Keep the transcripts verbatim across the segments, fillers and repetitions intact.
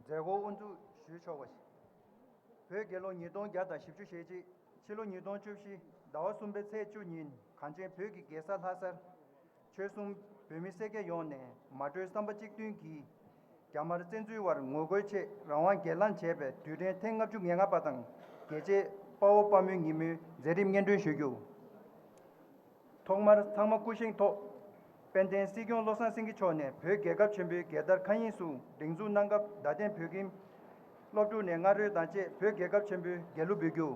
མཛད་སྒོ་དབུ་འཛུགས་ཞུས་ཆོག་པ། བོད་རྒྱལ་ལོ་ཉིས་སྟོང་བརྒྱ་དང་བཞི་བཅུ་ཞེ་གཅིག་ཕྱི་ལོ་ཉིས་སྟོང་བཅུ་བཞི་ཟླ་བ་གསུམ་པའི་ཚེས་བཅུ་ཉིན་གངས་ཅན་བོད་ཀྱི་རྒྱལ་ས་ལྷ་སར། ཆོལ་གསུམ་བོད་མི་སེར་སྐྱ་ཡོངས་ནས་མ་གྲོས་བསམ་པ་གཅིག་མཐུན་གྱིས། རྒྱ་དམར་བཙན་འཛུལ་བར་ངོ་རྒོལ་ཆེད་རང་དབང་སྒེར་ལངས་བྱས་པའི་དུས་དྲན་ཐེངས་ལྔ་བཅུ་ང་ལྔ་པ་དང་རྒྱལ་གཅེས་དཔའ་བོ་དཔའ་མོའི་ཉིན་མོའི་མཛད་རིམ་སྙན་སྒྲོན་ཞུ་རྒྱུ། ཐོག་མར་ཚང་མ་སྐུ་བཞེངས་ཐོག་དཔལ་ལྡན་སྲིད་སྐྱོང་བློ་བཟང་སེང་གེ་མཆོག་ནས་བོད་རྒྱལ་ཁབ་ཆེན་པོའི་རྒྱལ་དར་མཁའ་དབྱིངས་སུ་སྒྲེང་འཛུགས་གནང་སྐབས། རྡ་སྟེང་བོད་ཁྱིམ་སློབ་ཕྲུག་ནས་རྔ་རོལ་དང་བཅས་བོད་རྒྱལ་ཁབ་ཆེན་པོའི་རྒྱལ་གླུ་འབུལ་རྒྱུ།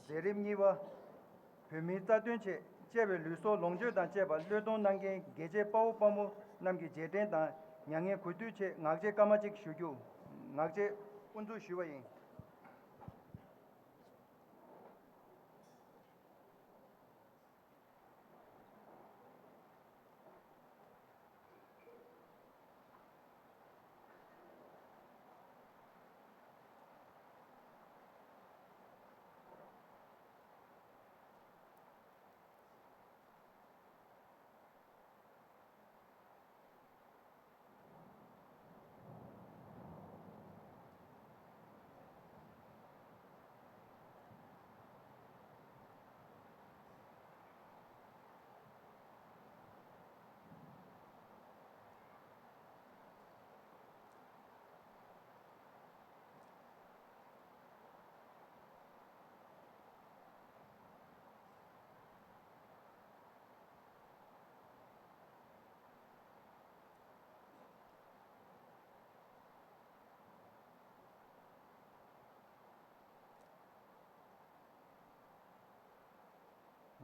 མཛད་རིམ་གཉིས་པ། བོད་མིའི་རྩ་དོན་ཆེད་གཅེས་པའི་ལུས་སྲོག་ལོངས་སྤྱོད་དང་བཅས་པ་བློས་གཏོང་གནང་མཁན་རྒྱལ་གཅེས་དཔའ་བོ་དཔའ་མོ་རྣམས་ཀྱི་རྗེས་དྲན་དང་མྱ་ངན་གུས་འདུད་ཆེད་ངག་བཅད་སྐར་མ་གཅིག་ཞུ་རྒྱུ། ངག་བཅད་དབུ་འཛུགས་ཞུས་པ་ཡིན།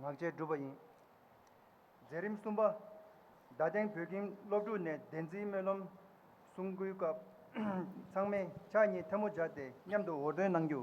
ངག་བཅད་གྲུབ་པ་ཡིན། མཛད་རིམ་གསུམ་པ། རྡ་སྟེང་བོད་ཁྱིམ་སློབ་ཕྲུག་ནས་བདེན་ཚིག་སྨོན་ལམ་གསུང་སྐུལ་སྐབས། ཚང་མས་ཕྱག་གཉིས་ཐལ་མོ་སྦྱར་ཏེ་མཉམ་དུ་འུར་འདོན་གནང་རྒྱུ།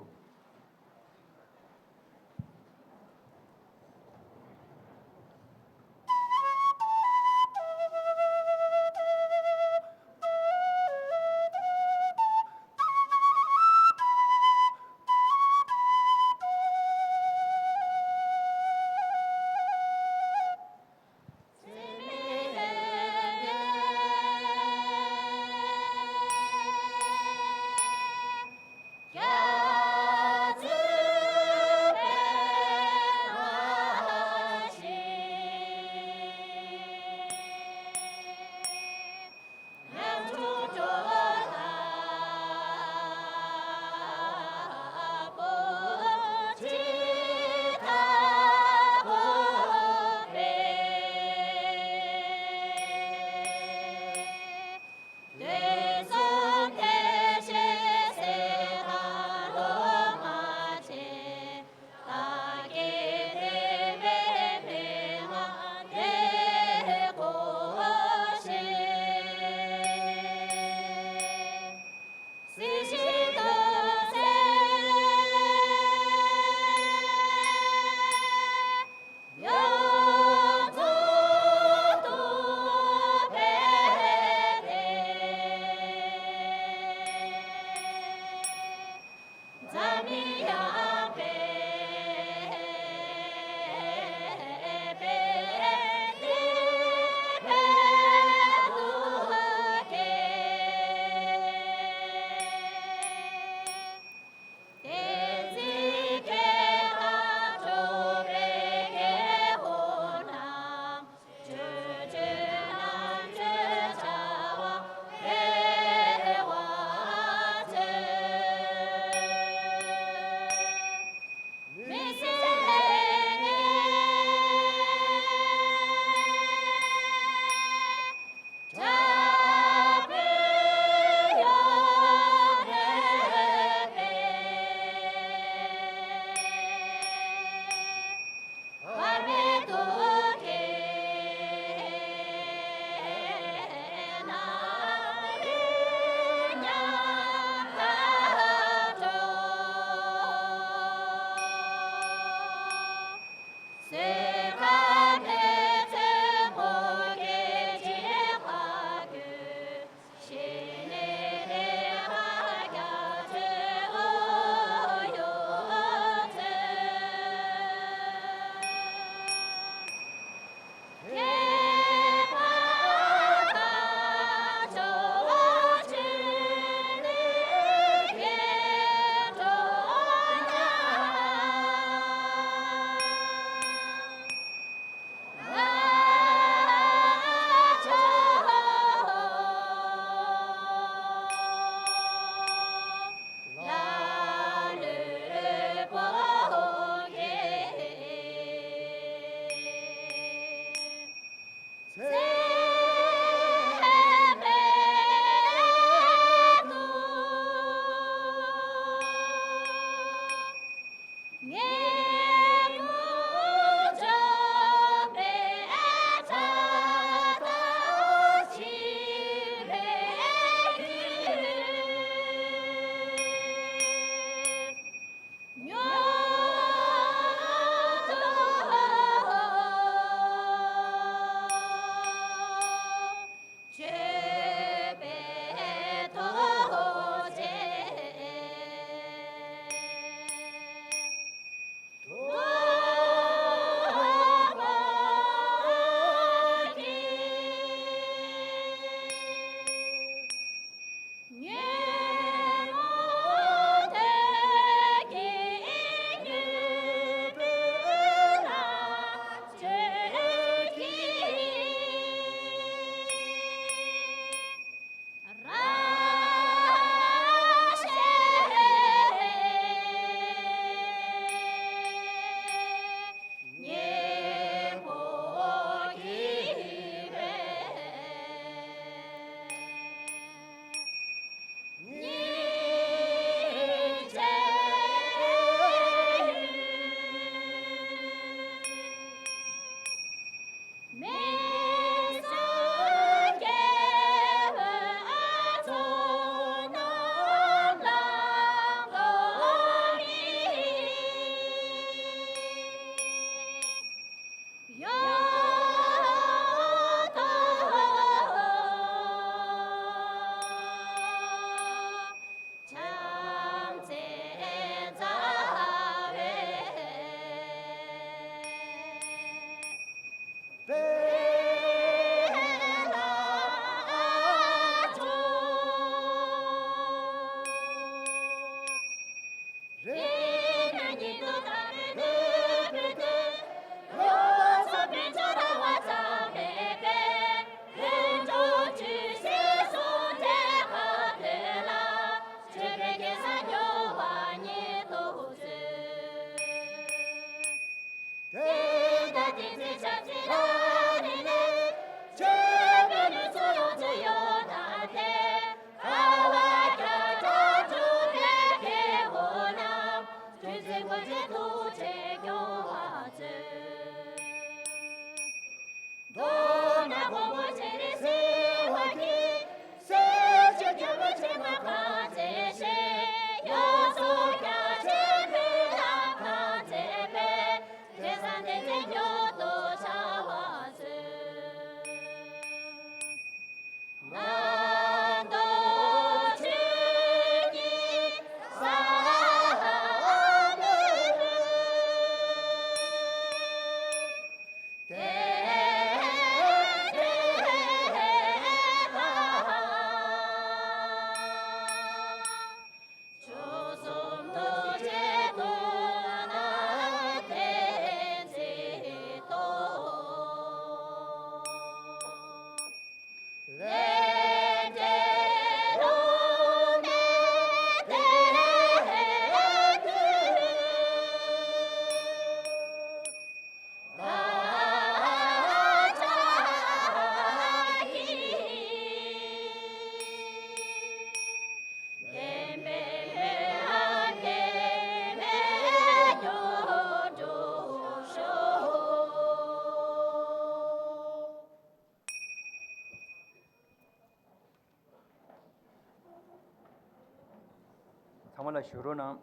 ཚང་མ་ལ་བཞུགས་རོགས་གནང་།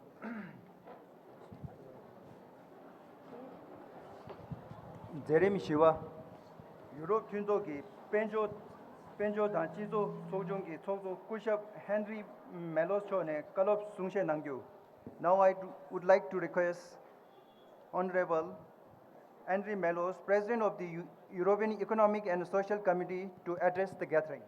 མཛད་རིམ་བཞི་པ། ཡུ་རོབ་མཐུན་ཚོགས་ཀྱི་དཔལ་འབྱོར་དཔལ་འབྱོར་དང་སྤྱི་ཚོགས་ཚོགས་ཆུང་གི་ཚོགས་གཙོ་སྐུ་ཞབས་ཧན་རི་མེ་ལོས་མཆོག་ནས་བཀའ་སློབ་གསུང་བཤད་གནང་རྒྱུ། Now I do- would like to request Honorable Henri Melos, President of the Eu- European Economic and Social Committee, to address the gathering.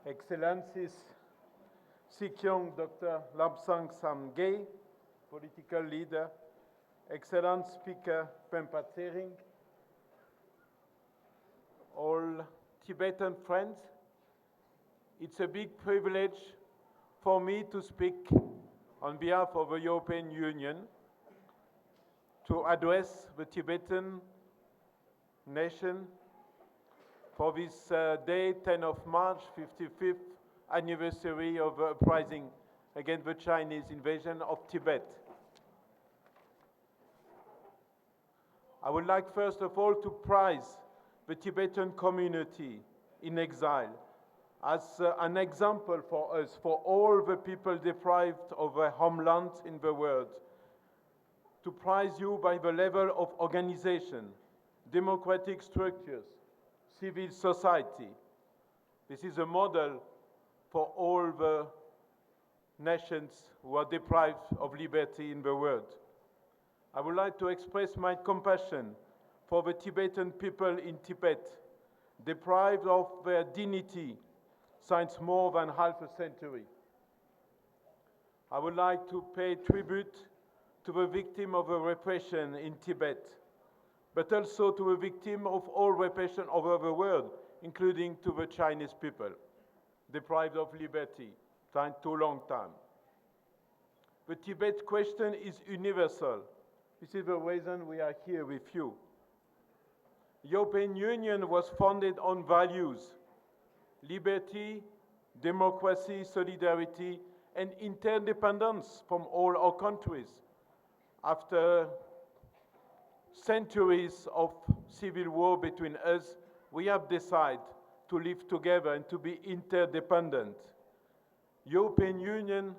Excellencies, Sikyong Doctor Lobsang Samgay, political leader, Excellent Speaker Pempa Tsering, all Tibetan friends, it's a big privilege for me to speak on behalf of the European Union to address the Tibetan nation for this uh, day, tenth of March, fifty-fifth anniversary of the uprising against the Chinese invasion of Tibet. I would like first of all to praise the Tibetan community in exile as uh, an example for us, for all the people deprived of their homeland in the world, to praise you by the level of organization, democratic structures, civil society. This is a model for all the nations who are deprived of liberty in the world. I would like to express my compassion for the Tibetan people in Tibet, deprived of their dignity since more than half a century. I would like to pay tribute to the victim of the repression in Tibet, but also to the victim of all repression over the world, including to the Chinese people, deprived of liberty for too long time. The Tibet question is universal. This is the reason we are here with you. European Union was founded on values, liberty, democracy, solidarity, and interdependence from all our countries. After centuries of civil war between us, we have decided to live together and to be interdependent. European Union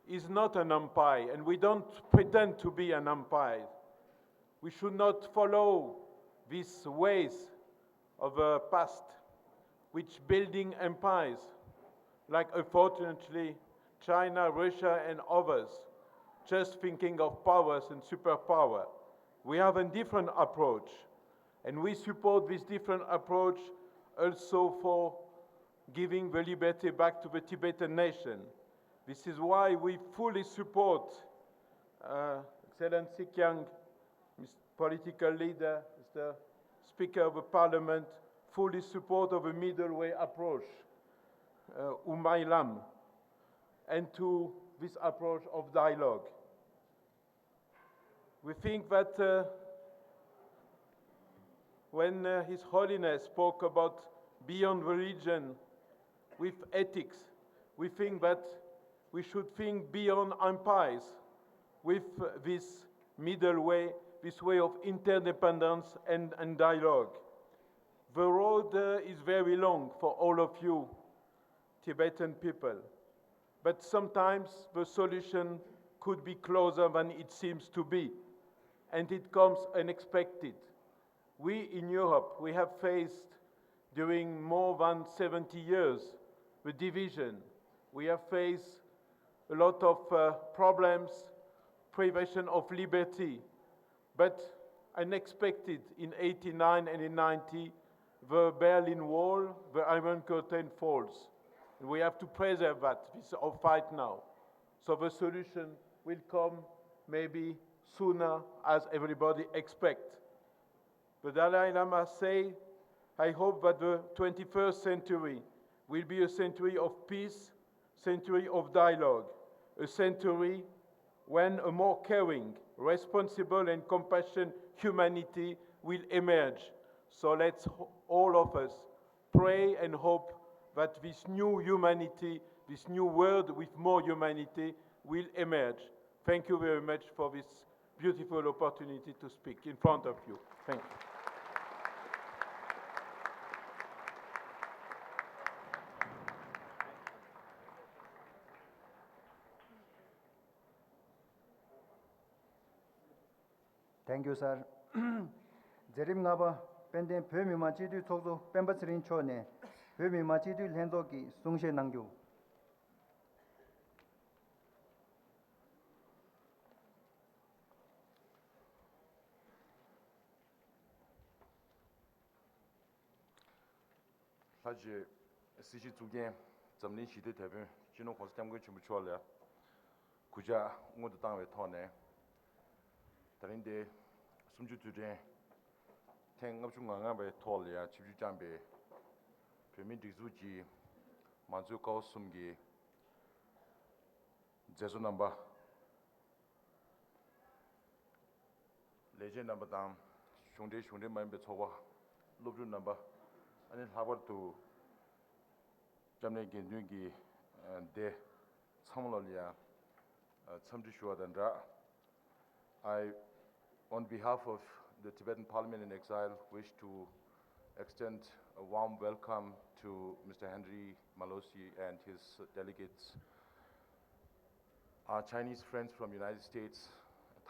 is not an empire, and we don't pretend to be an empire. We should not follow these ways of the past, which building empires, like unfortunately China, Russia, and others, just thinking of powers and superpower. We have a different approach, and we support this different approach also for giving the liberty back to the Tibetan nation. This is why we fully support uh, Excellency Kyang, Mister Political Leader, Mister Speaker of the Parliament, fully support of a middle way approach, uh, Umailam, and to this approach of dialogue. We think that uh, when uh, His Holiness spoke about beyond religion with ethics, we think that we should think beyond empires with uh, this middle way, this way of interdependence and, and dialogue. The road uh, is very long for all of you Tibetan people, but sometimes the solution could be closer than it seems to be, and it comes unexpected. We in Europe, we have faced during more than seventy years the division. We have faced a lot of uh, problems, privation of liberty, but unexpected in eighty-nine and in ninety, The Berlin Wall, the Iron Curtain falls. And we have to preserve that. This is our fight now. So the solution will come maybe sooner as everybody expects. The Dalai Lama said, "I hope that the twenty-first century will be a century of peace, century of dialogue, a century when a more caring, responsible and compassionate humanity will emerge." So let's all of us pray and hope that this new humanity, this new world with more humanity will emerge. Thank you very much for this beautiful opportunity to speak in front of you. Thank you. Thank you, sir. མཛད་རིམ་ལྔ་པ། དཔལ་ལྡན་བོད་མི་མང་སྤྱི་འཐུས་ཚོགས་གཙོ་སྤེན་པ་ཚེ་རིང་མཆོག་ནས་བོད་མི་མང་སྤྱི་འཐུས་ལྷན་ཚོགས་ཀྱི་གསུང་བཤད་གནང་རྒྱུ། ལྷ་རྗེ་སྲིད་སྤྱི་གཙུག་རྒྱན་འཛམ་གླིང་ཞི་བདེ་དེད་དཔོན་སྤྱི་ནོར་༸གོང་ས་༸སྐྱབས་མགོན་ཆེན་པོ་མཆོག་ལ་གུས་ཕྱག་སྔོན་དུ་བཏང་བའི་ཐོག་ནས། ད་རིང་འདིར་གསུམ་བཅུ་དུས་དྲན་ཐེངས་ལྔ་བཅུ་ང་ལྔ་པའི་ཐོག་ལ་ཡང་ཆིབས་བསྒྱུར་བསྐྱངས་པའི་བོད་མིའི་སྒྲིག་འཛུགས་ཀྱི་མང་གཙོའི་ཀ་བ་གསུམ་གྱི་མཛད་གཙོ་རྣམ་པ། ལས་བྱེད་རྣམ་པ་དང་གཞུང་འབྲེལ་གཞུང་འབྲེལ་མ་ཡིན་པའི་ཚོགས་པ། སློབ་ཕྲུག་རྣམ་པ། ཨ་ནི་ལྷག་པར་དུ་སྐྱབས་གནས་དགེ་འདུན་གྱི་སྡེ་ཚང་མ་ལ་ཡང་འཚམས་འདྲི་ཞུ་བ་དང་སྦྲགས། I, on behalf of the Tibetan Parliament in Exile, wish to extend a warm welcome to Mister Henry Malosi and his delegates, our Chinese friends from United States,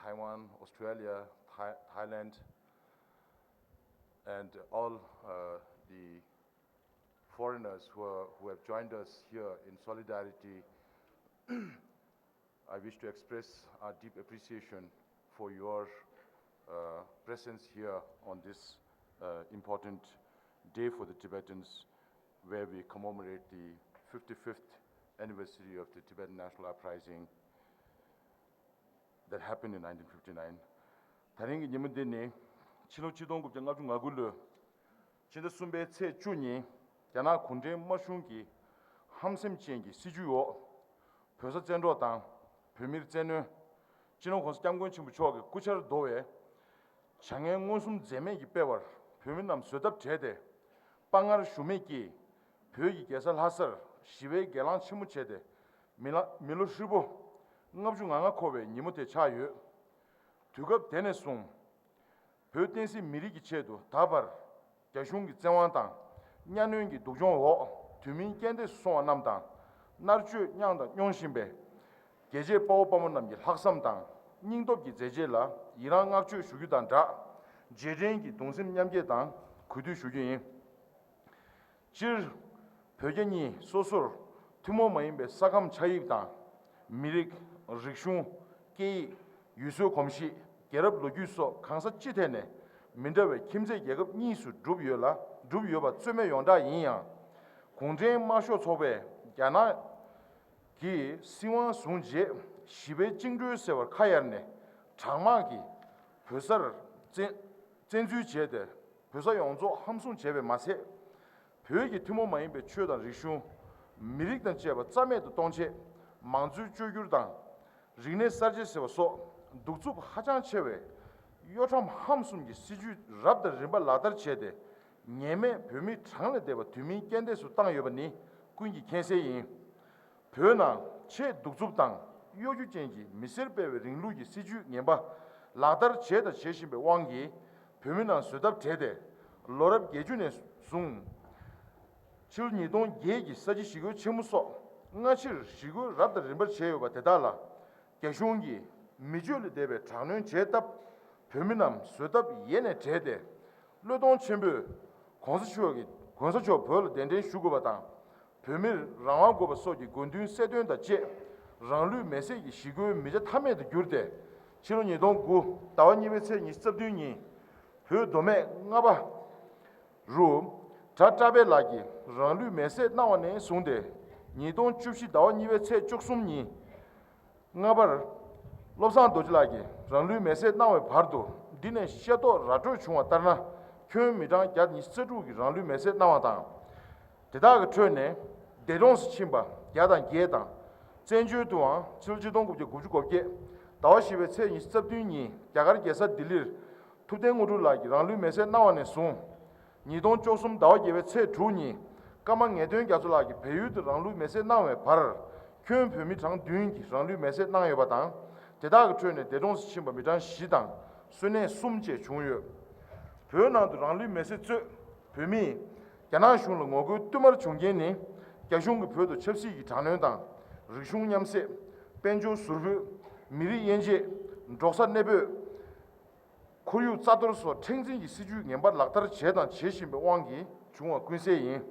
Taiwan, Australia, Thai, Thailand, and all uh, the foreigners who, are, who have joined us here in solidarity. I wish to express our deep appreciation for your uh, presence here on this uh, important day for the Tibetans, where we commemorate the fifty-fifth anniversary of the Tibetan National Uprising that happened in nineteen fifty-nine. ད་རིང་གི་ཉིན་མོ་འདི་ནི་ཕྱི་ལོ་ཆིག་སྟོང་དགུ་བརྒྱ་ལྔ་བཅུ་ང་དགུ་ལོའི་ཕྱི་ཟླ་གསུམ་པའི་ཚེས་བཅུ་ཉིན་རྒྱ་ནག་གུང་ཁྲན་དམར་གཞུང་གི་ཧམ་སེམས་ཅན་གྱི་སྲིད་བྱུས་འོག་བོད་ས་བཙན་འཕྲོག་དང་བོད་མིར་བཙན་གནོན། སྤྱི་ནོར་༸གོང་ས་༸སྐྱབས་མགོན་ཆེན་པོ་མཆོག་གི་སྐུ་ཕྱྭར་བསྡོ་བའི་བྱ་ངན་མངོན་སུམ་འཛེམས་མེད་ཀྱིས་སྤེལ་བར་བོད་མི་རྣམས་བཟོད་ཐབས་བྲལ་ཏེ་དཔའ་ངར་ཞུམ་མེད་ཀྱིས་བོད་ཀྱི་རྒྱལ་ས་ལྷ་སར་ཞི་བའི་སྒེར་ལངས་ཆེན་མོ་བྱས་ཏེ་མི་ལ་མི་ལོ་ཧྲིལ་པོ་ལྔ་བཅུ་ང་ལྔ་འཁོར་བའི་ཉིན་མོ་དེ་ཆགས་ཡོད། དུས་སྐབས་དེ་ནས་བཟུང་བོད་བསྟན་སྲིད་མི་རིགས་ཀྱི་ཆེད་དུ་ད་བར་རྒྱ་གཞུང་གི་བཙན་དབང་དང་གཉའ་གནོན་གྱི་སྡུག་སྦྱོང་འོག་དུས་མིན་རྐྱེན་འདས་སུ་སོང་བ་རྣམས་དང་མནར་གཅོད་མྱངས་དང་མྱོང་བཞིན་པའི་རྒྱལ་གཅེས་དཔའ་བོ་དཔའ་མོ་རྣམས་ཀྱི་ལྷག་བསམ་དང་སྙིང་སྟོབས་ཀྱི་མཛད་རྗེས་ལ་ཡི་རང་བསྔགས་བརྗོད་ཞུ་རྒྱུ་དང་སྦྲགས་རྗེས་དྲན་གྱི་གདུང་སེམས་མཉམ་སྐྱེད་དང་གུས་འདུད་ཞུ་རྒྱུ་ཡིན། སྤྱིར། བོད་རྒྱ་གཉིས་སོ་སོར་ཐུན་མོང་མ་ཡིན་པའི་ས་ཁམས་ཆགས་དབྱིབས་དང་། མི་རིགས། རིག་གཞུང་། སྐད་ཡིག་ཡུལ་སྲོལ་གོམས་གཤིས། རྒྱལ་རབས་ལོ་རྒྱུས་སོགས་གང་ས་ཅི་ཐད་ནས་མི་འདྲ་བའི་ཁྱིམ་མཚེས་རྒྱལ་ཁབ་གཉིས་སུ་གྲུབ་ཡོད་ལ་གྲུབ་ཡོད་པ་རྩོད་མེད་ཡོངས་གྲགས་ཡིན་ཡང་། གུང་ཁྲན་དམར་ཤོག་ཚོགས་པས་རྒྱ་ནག་གིས་སྲིད་དབང་བཟུང་རྗེས་ཞི་བའི་བཅིངས་འགྲོལ་ཟེར་བར་ཁ་གཡར་ནས་གྲང་དམག་གིས་བོད་སར་བཙན་བཙན་འཛུལ་བྱས་ཏེ། བོད་ས་ཡོངས་རྫོགས་ཧམ་བཟུང་བྱས་པས་མ་ཚད། བོད་ཀྱི་ཐུན་མོང་མ་ཡིན་པའི་ཆོས་དང་རིག་གཞུང་། མི་རིགས་དང་བཅས་པ་རྩ་མེད་དུ་གཏོང་ཆེད། མང་གཙོའི་བཅོས་བསྒྱུར་དང་། རིག་གནས་གསར་བརྗེ་ཟེར་བ་སོགས་གདུག་རྩུབ་ཧ་ཅང་ཆེ་བའི་གཡོ་ཁྲམ་ཧམ་གསུམ་གྱི་སྲིད་ཇུས་རབ་དང་རིམ་པ་ལག་བསྟར་བྱས་ཏེ། ཉེས་མེད་བོད་མི་གྲངས་ལས་འདས་པ་དུས་མིན་རྐྱེན་འདས་སུ་བཏང་ཡོད་པ་ནི་ཀུན་གྱིས་མཁྱེན་གསལ་ཡིན། བོད་ནང་ཆེས་གདུག་རྩུབ་དང་གཡོ་སྒྱུ་ཅན་གྱི་མི་སེར་སྤེལ་བའི་རིང་ལུགས་ཀྱི་སྲིད་ཇུས་ངན་པ་ལག་བསྟར་བྱས་དང་བྱེད་བཞིན་པའི་དབང་གིས་བོད་མི་རྣམས་བཟོད་ཐབས་བྲལ་ཏེ་ལོ་རབས་བརྒྱད་ཅུ་ནས་བཟུང་ཕྱི་ལོ་ཉིས་སྟོང་བརྒྱད་ཀྱི་ས་བྱི་ཞི་རྒོལ་ཆེན་མོ་སོགས་སྔ་ཕྱིར་ཞི་རྒོལ་རབ་དང་རིམ་པར་བྱས་ཡོད་པ་དེ་དག་ལ་རྒྱ་གཞུང་གིས་མི་སྤྱོད་ལས་འདས་པའི་དྲག་གནོན་བྱས་སྟབས་བོད་མི་རྣམས་བཟོད་ཐབས་ཡེ་ནས་བྲལ་ཏེ་བློས་གཏོང་ཆེན་པོས་༸གོང་ས་མཆོག་གིས་༸གོང་ས་མཆོག་བོད་ལ་གདན་འདྲེན་ཞུ་དགོས་པ་དང་། བོད་མིར་རང་དབང་དགོས་པ་སོགས་ཀྱི་དགོས་འདུན་གསལ་སྟོན་དང་བཅས་རང་ལུས་མེར་སྲེག་གི་ཞི་རྒོལ་མི་བྱ་མཐའ་མེད་དུ་གྱུར་ཏེ་ཕྱི་ལོ་ཉིས་སྟོང་དགུ་ཟླ་བ་གཉིས་པའི་ཚེས་ཉི་ཤུ་རྩ་བདུན་ཉིན་བོད་མདོ་སྨད་རྔ་པ་རུ་ གྲྭ་བཀྲ་བྷེ་ལགས་ཀྱིས་རང་ལུས་མེར་སྲེག་གནང་བ་ནས་བཟུང་སྟེ། ཉིས་སྟོང་བཅུ་བཞི་ཟླ་བ་གཉིས་པའི་ཚེས་བཅུ་གསུམ་ཉིན། སྔ་བར། བློ་བཟང་རྡོ་རྗེ་ལགས་ཀྱིས་རང་ལུས་མེར་སྲེག་གནང་བའི་བར་དུ། འདི་ནས་ཤེས་རྟོགས་ར་སྤྲོད་བྱུང་བ་ལྟར་ན། ཁྱོན་མི་གྲངས་བརྒྱ་ཉི་ཤུ་རྩ་དྲུག་གིས་རང་ལུས་མེར་སྲེག་གནང་བ་དང་། དེ་དག་གི་ཁྲོད་ནས་འདས་གྲོངས་སུ་ཕྱིན་པ་བརྒྱ་དང་བརྒྱད་དང་། བཙན་བྱོལ་དུའང་ཕྱི་ལོ་ཆིག་སྟོང་དགུ་བརྒྱ་དགུ་བཅུ་གོ་བརྒྱད་ཟླ་བ་བཞི་པའི་ཚེས་ཉི་ཤུ་རྩ་བདུན་ཉིན་རྒྱ་གར་རྒྱལ་ས་ལྡི་ལིར་ཐུབ་བསྟན་དངོས་གྲུབ་ལགས་ཀྱིས་རང་ལུས་མེར་སྲེག་གནང་བ་ནས་བཟུང་། ཉིས་སྟོང་བཅུ་གསུམ་ཟླ་བ་བརྒྱད་པའི་ཚེས་དྲུག་ཉིན་ཀརྨ་ངེས་དོན་རྒྱ་མཚོ་ལགས་ཀྱིས་བལ་ཡུལ་དུ་རང་ལུས་མེར་སྲེག་གནང་བའི་བར། ཁྱོན་བོད་མི་གྲངས་བདུན་གྱིས་རང་ལུས་མེར་སྲེག་གནང་ཡོད་པ་དང་། དེ་དག་གི་ཁྲོད་ནས་འདས་གྲོངས་སུ་ཕྱིན་པ་མི་གྲངས་བཞི་དང་གསོན་གནས་གསུམ་བཅས་བྱུང་ཡོད། བོད་ནང་དུ་རང་ལུས་མེར་སྲེག་གཙོས་བོད་མིས་རྒྱ་ནག་གཞུང་ལ་ངོ་རྒོལ་བསྟུད་མར་བྱུང་རྐྱེན་ནི། རྒྱ་གཞུང་གིས་བོད་དུ་ཆབ་སྲིད་ཀྱི་དྲག་གནོན་དང་། རིག་གཞུང་མཉམ་བསྲེས། དཔལ་འབྱོར་ཟུར་འབོད། མི་རིགས་དབྱེ་འབྱེད། འབྲོག་ས་གནས་སྤོས། ཁོར་ཡུག་རྩ་གཏོར་སོགས་མཁྲེགས་འཛིན་གྱི་སྲིད་ཇུས་ངན་པ་ལག་བསྟར་བྱས་དང་བྱེད་བཞིན་པའི་དབང་གིས་བྱུང་བ་ཀུན་གསལ་ཡིན།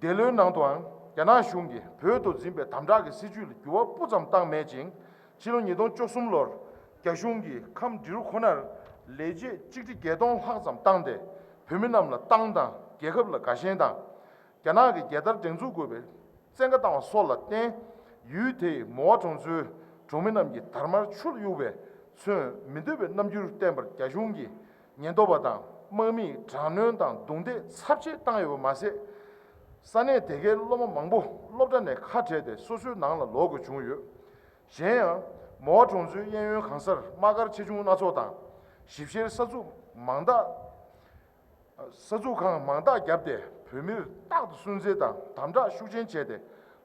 འདས་ལོའི་ནང་དུའང་རྒྱ་ནག་གཞུང་གིས་བོད་དུ་འཛིན་པའི་དམ་དྲག་གི་སྲིད་ཇུས་ལ་འགྱུར་བ་སྤུ་ཙམ་བཏང་མེད་ཅིང་། ཕྱི་ལོ་ཉིས་སྟོང་བཅུ་གསུམ་ལོར་རྒྱ་གཞུང་གིས་ཁམས་འབྲི་རུ་ཁོ་ནར་ལས་བྱེད་གཅིག་ཁྲི་བརྒྱད་སྟོང་ལྷག་ཙམ་བཏང་སྟེ། བོད་མི་རྣམས་ལ་བཏང་དང་རྒྱལ་ཁབ་ལ་དགའ་ཞེན་དང་། རྒྱ་ནག་གི་རྒྱལ་དར་སྒྲེང་འཛུགས་དགོས་པའི་བཙན་བཀའ་བཏང་བ་སོགས་ལ་བརྟེན། ཡུལ་དེའི་མོ་ཝ་གྲོང་ཚོའི་གྲོང་མི་རྣམས་ཀྱི་དར་དམར་ཆུར་གཡུགས་པའི་ཚུན་མི་འདོད་པའི་རྣམ་འགྱུར་བསྟན་པར་རྒྱ་གཞུང་གིས་ཉེན་རྟོག་པ་དང་དམག་མིས་དྲག་གནོན་དང་རྡུང་རྡེག་ཚབས་ཆེ་བཏང་ཡོད་པ་མ་ཟད། ས་གནས་དེ་གའི་སློབ་མ་མང་པོ་སློབ་གྲྭ་ནས་ཁ་བྲལ་ཏེ་སོ་སོའི་ནང་ལ་ལོག་དགོས་བྱུང་ཡོད། གཞན་ཡང་། མོ་ཝ་གྲོང་ཚོའི་གཡས་གཡོན་གང་སར་དམག་སྒར་ཆེ་ཆུང་སྣ་ཚོགས་དང་། ཞིབ་བཤེར་ས་ཚུགས་མང་དག་ས་ཚུགས་ཁང་མང་དག་བརྒྱབ་སྟེ། བོད་མིར་རྟག་ཏུ་སུན་གཙེར་དང་དམ་དྲག་ཤུགས་ཆེན་བྱས་ཏེ།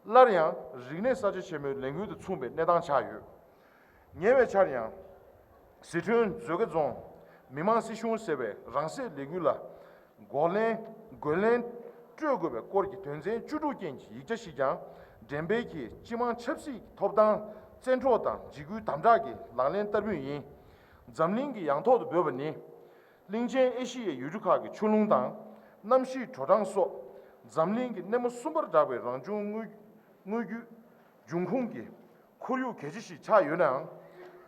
སླར་ཡང་རིག་གནས་གསར་བརྗེ་ཆེན་མོའི་ལས་འགུལ་དུ་མཚུངས་པའི་གནས་སྟངས་ཆགས་ཡོད། ཉེ་བའི་ཆར་ཡང་། ཟི་ཁྲོན་མཛོད་དགེ་རྫོང་མི་དམངས་སྲིད་གཞུང་ཟེར་བས་རང་སྲེག་ལས་འགུལ་ལ་རྒོལ་ལན། རྒོལ་ལན་སྤྲོད་དགོས་པའི་སྐོར་གྱི་དོན་ཚན་བཅུ་དྲུག་ཅན་གྱི་ཡིག་ཆ་ཞིག་ཀྱང་འགྲེམས་སྤེལ་གྱིས། སྤྱི་དམངས་ཆབ་སྲིད་ཀྱི་ཐོབ་ཐང་བཙན་འཕྲོག་དང་འཇིགས་སྐུལ་དམ་དྲག་གི་ལག་ལེན་བསྟར་མུས་ཡིན། འཛམ་གླིང་གི་ཡང་ཐོག་ཏུ་འབོད་པ་ནི། གླིང་ཆེན་ཨེ་ཤི་ཡའི་ཡུལ་གྲུ་ཁག་གི་ཆུ་ཀླུང་དང་། གནམ་གཤིས་དྲོ་གྲང་སོགས། འཛམ་གླིང་གི་སྣེ་མོ་གསུམ་པར་གྲགས་པའི་རང་བྱུང་དངོས་དངོས་བརྒྱུད་འབྱུང་ཁུངས་ཀྱི་ཁོར་ཡུག་གལ་ཆེ་ཞིག་ཆགས་ཡོད་ནའང་།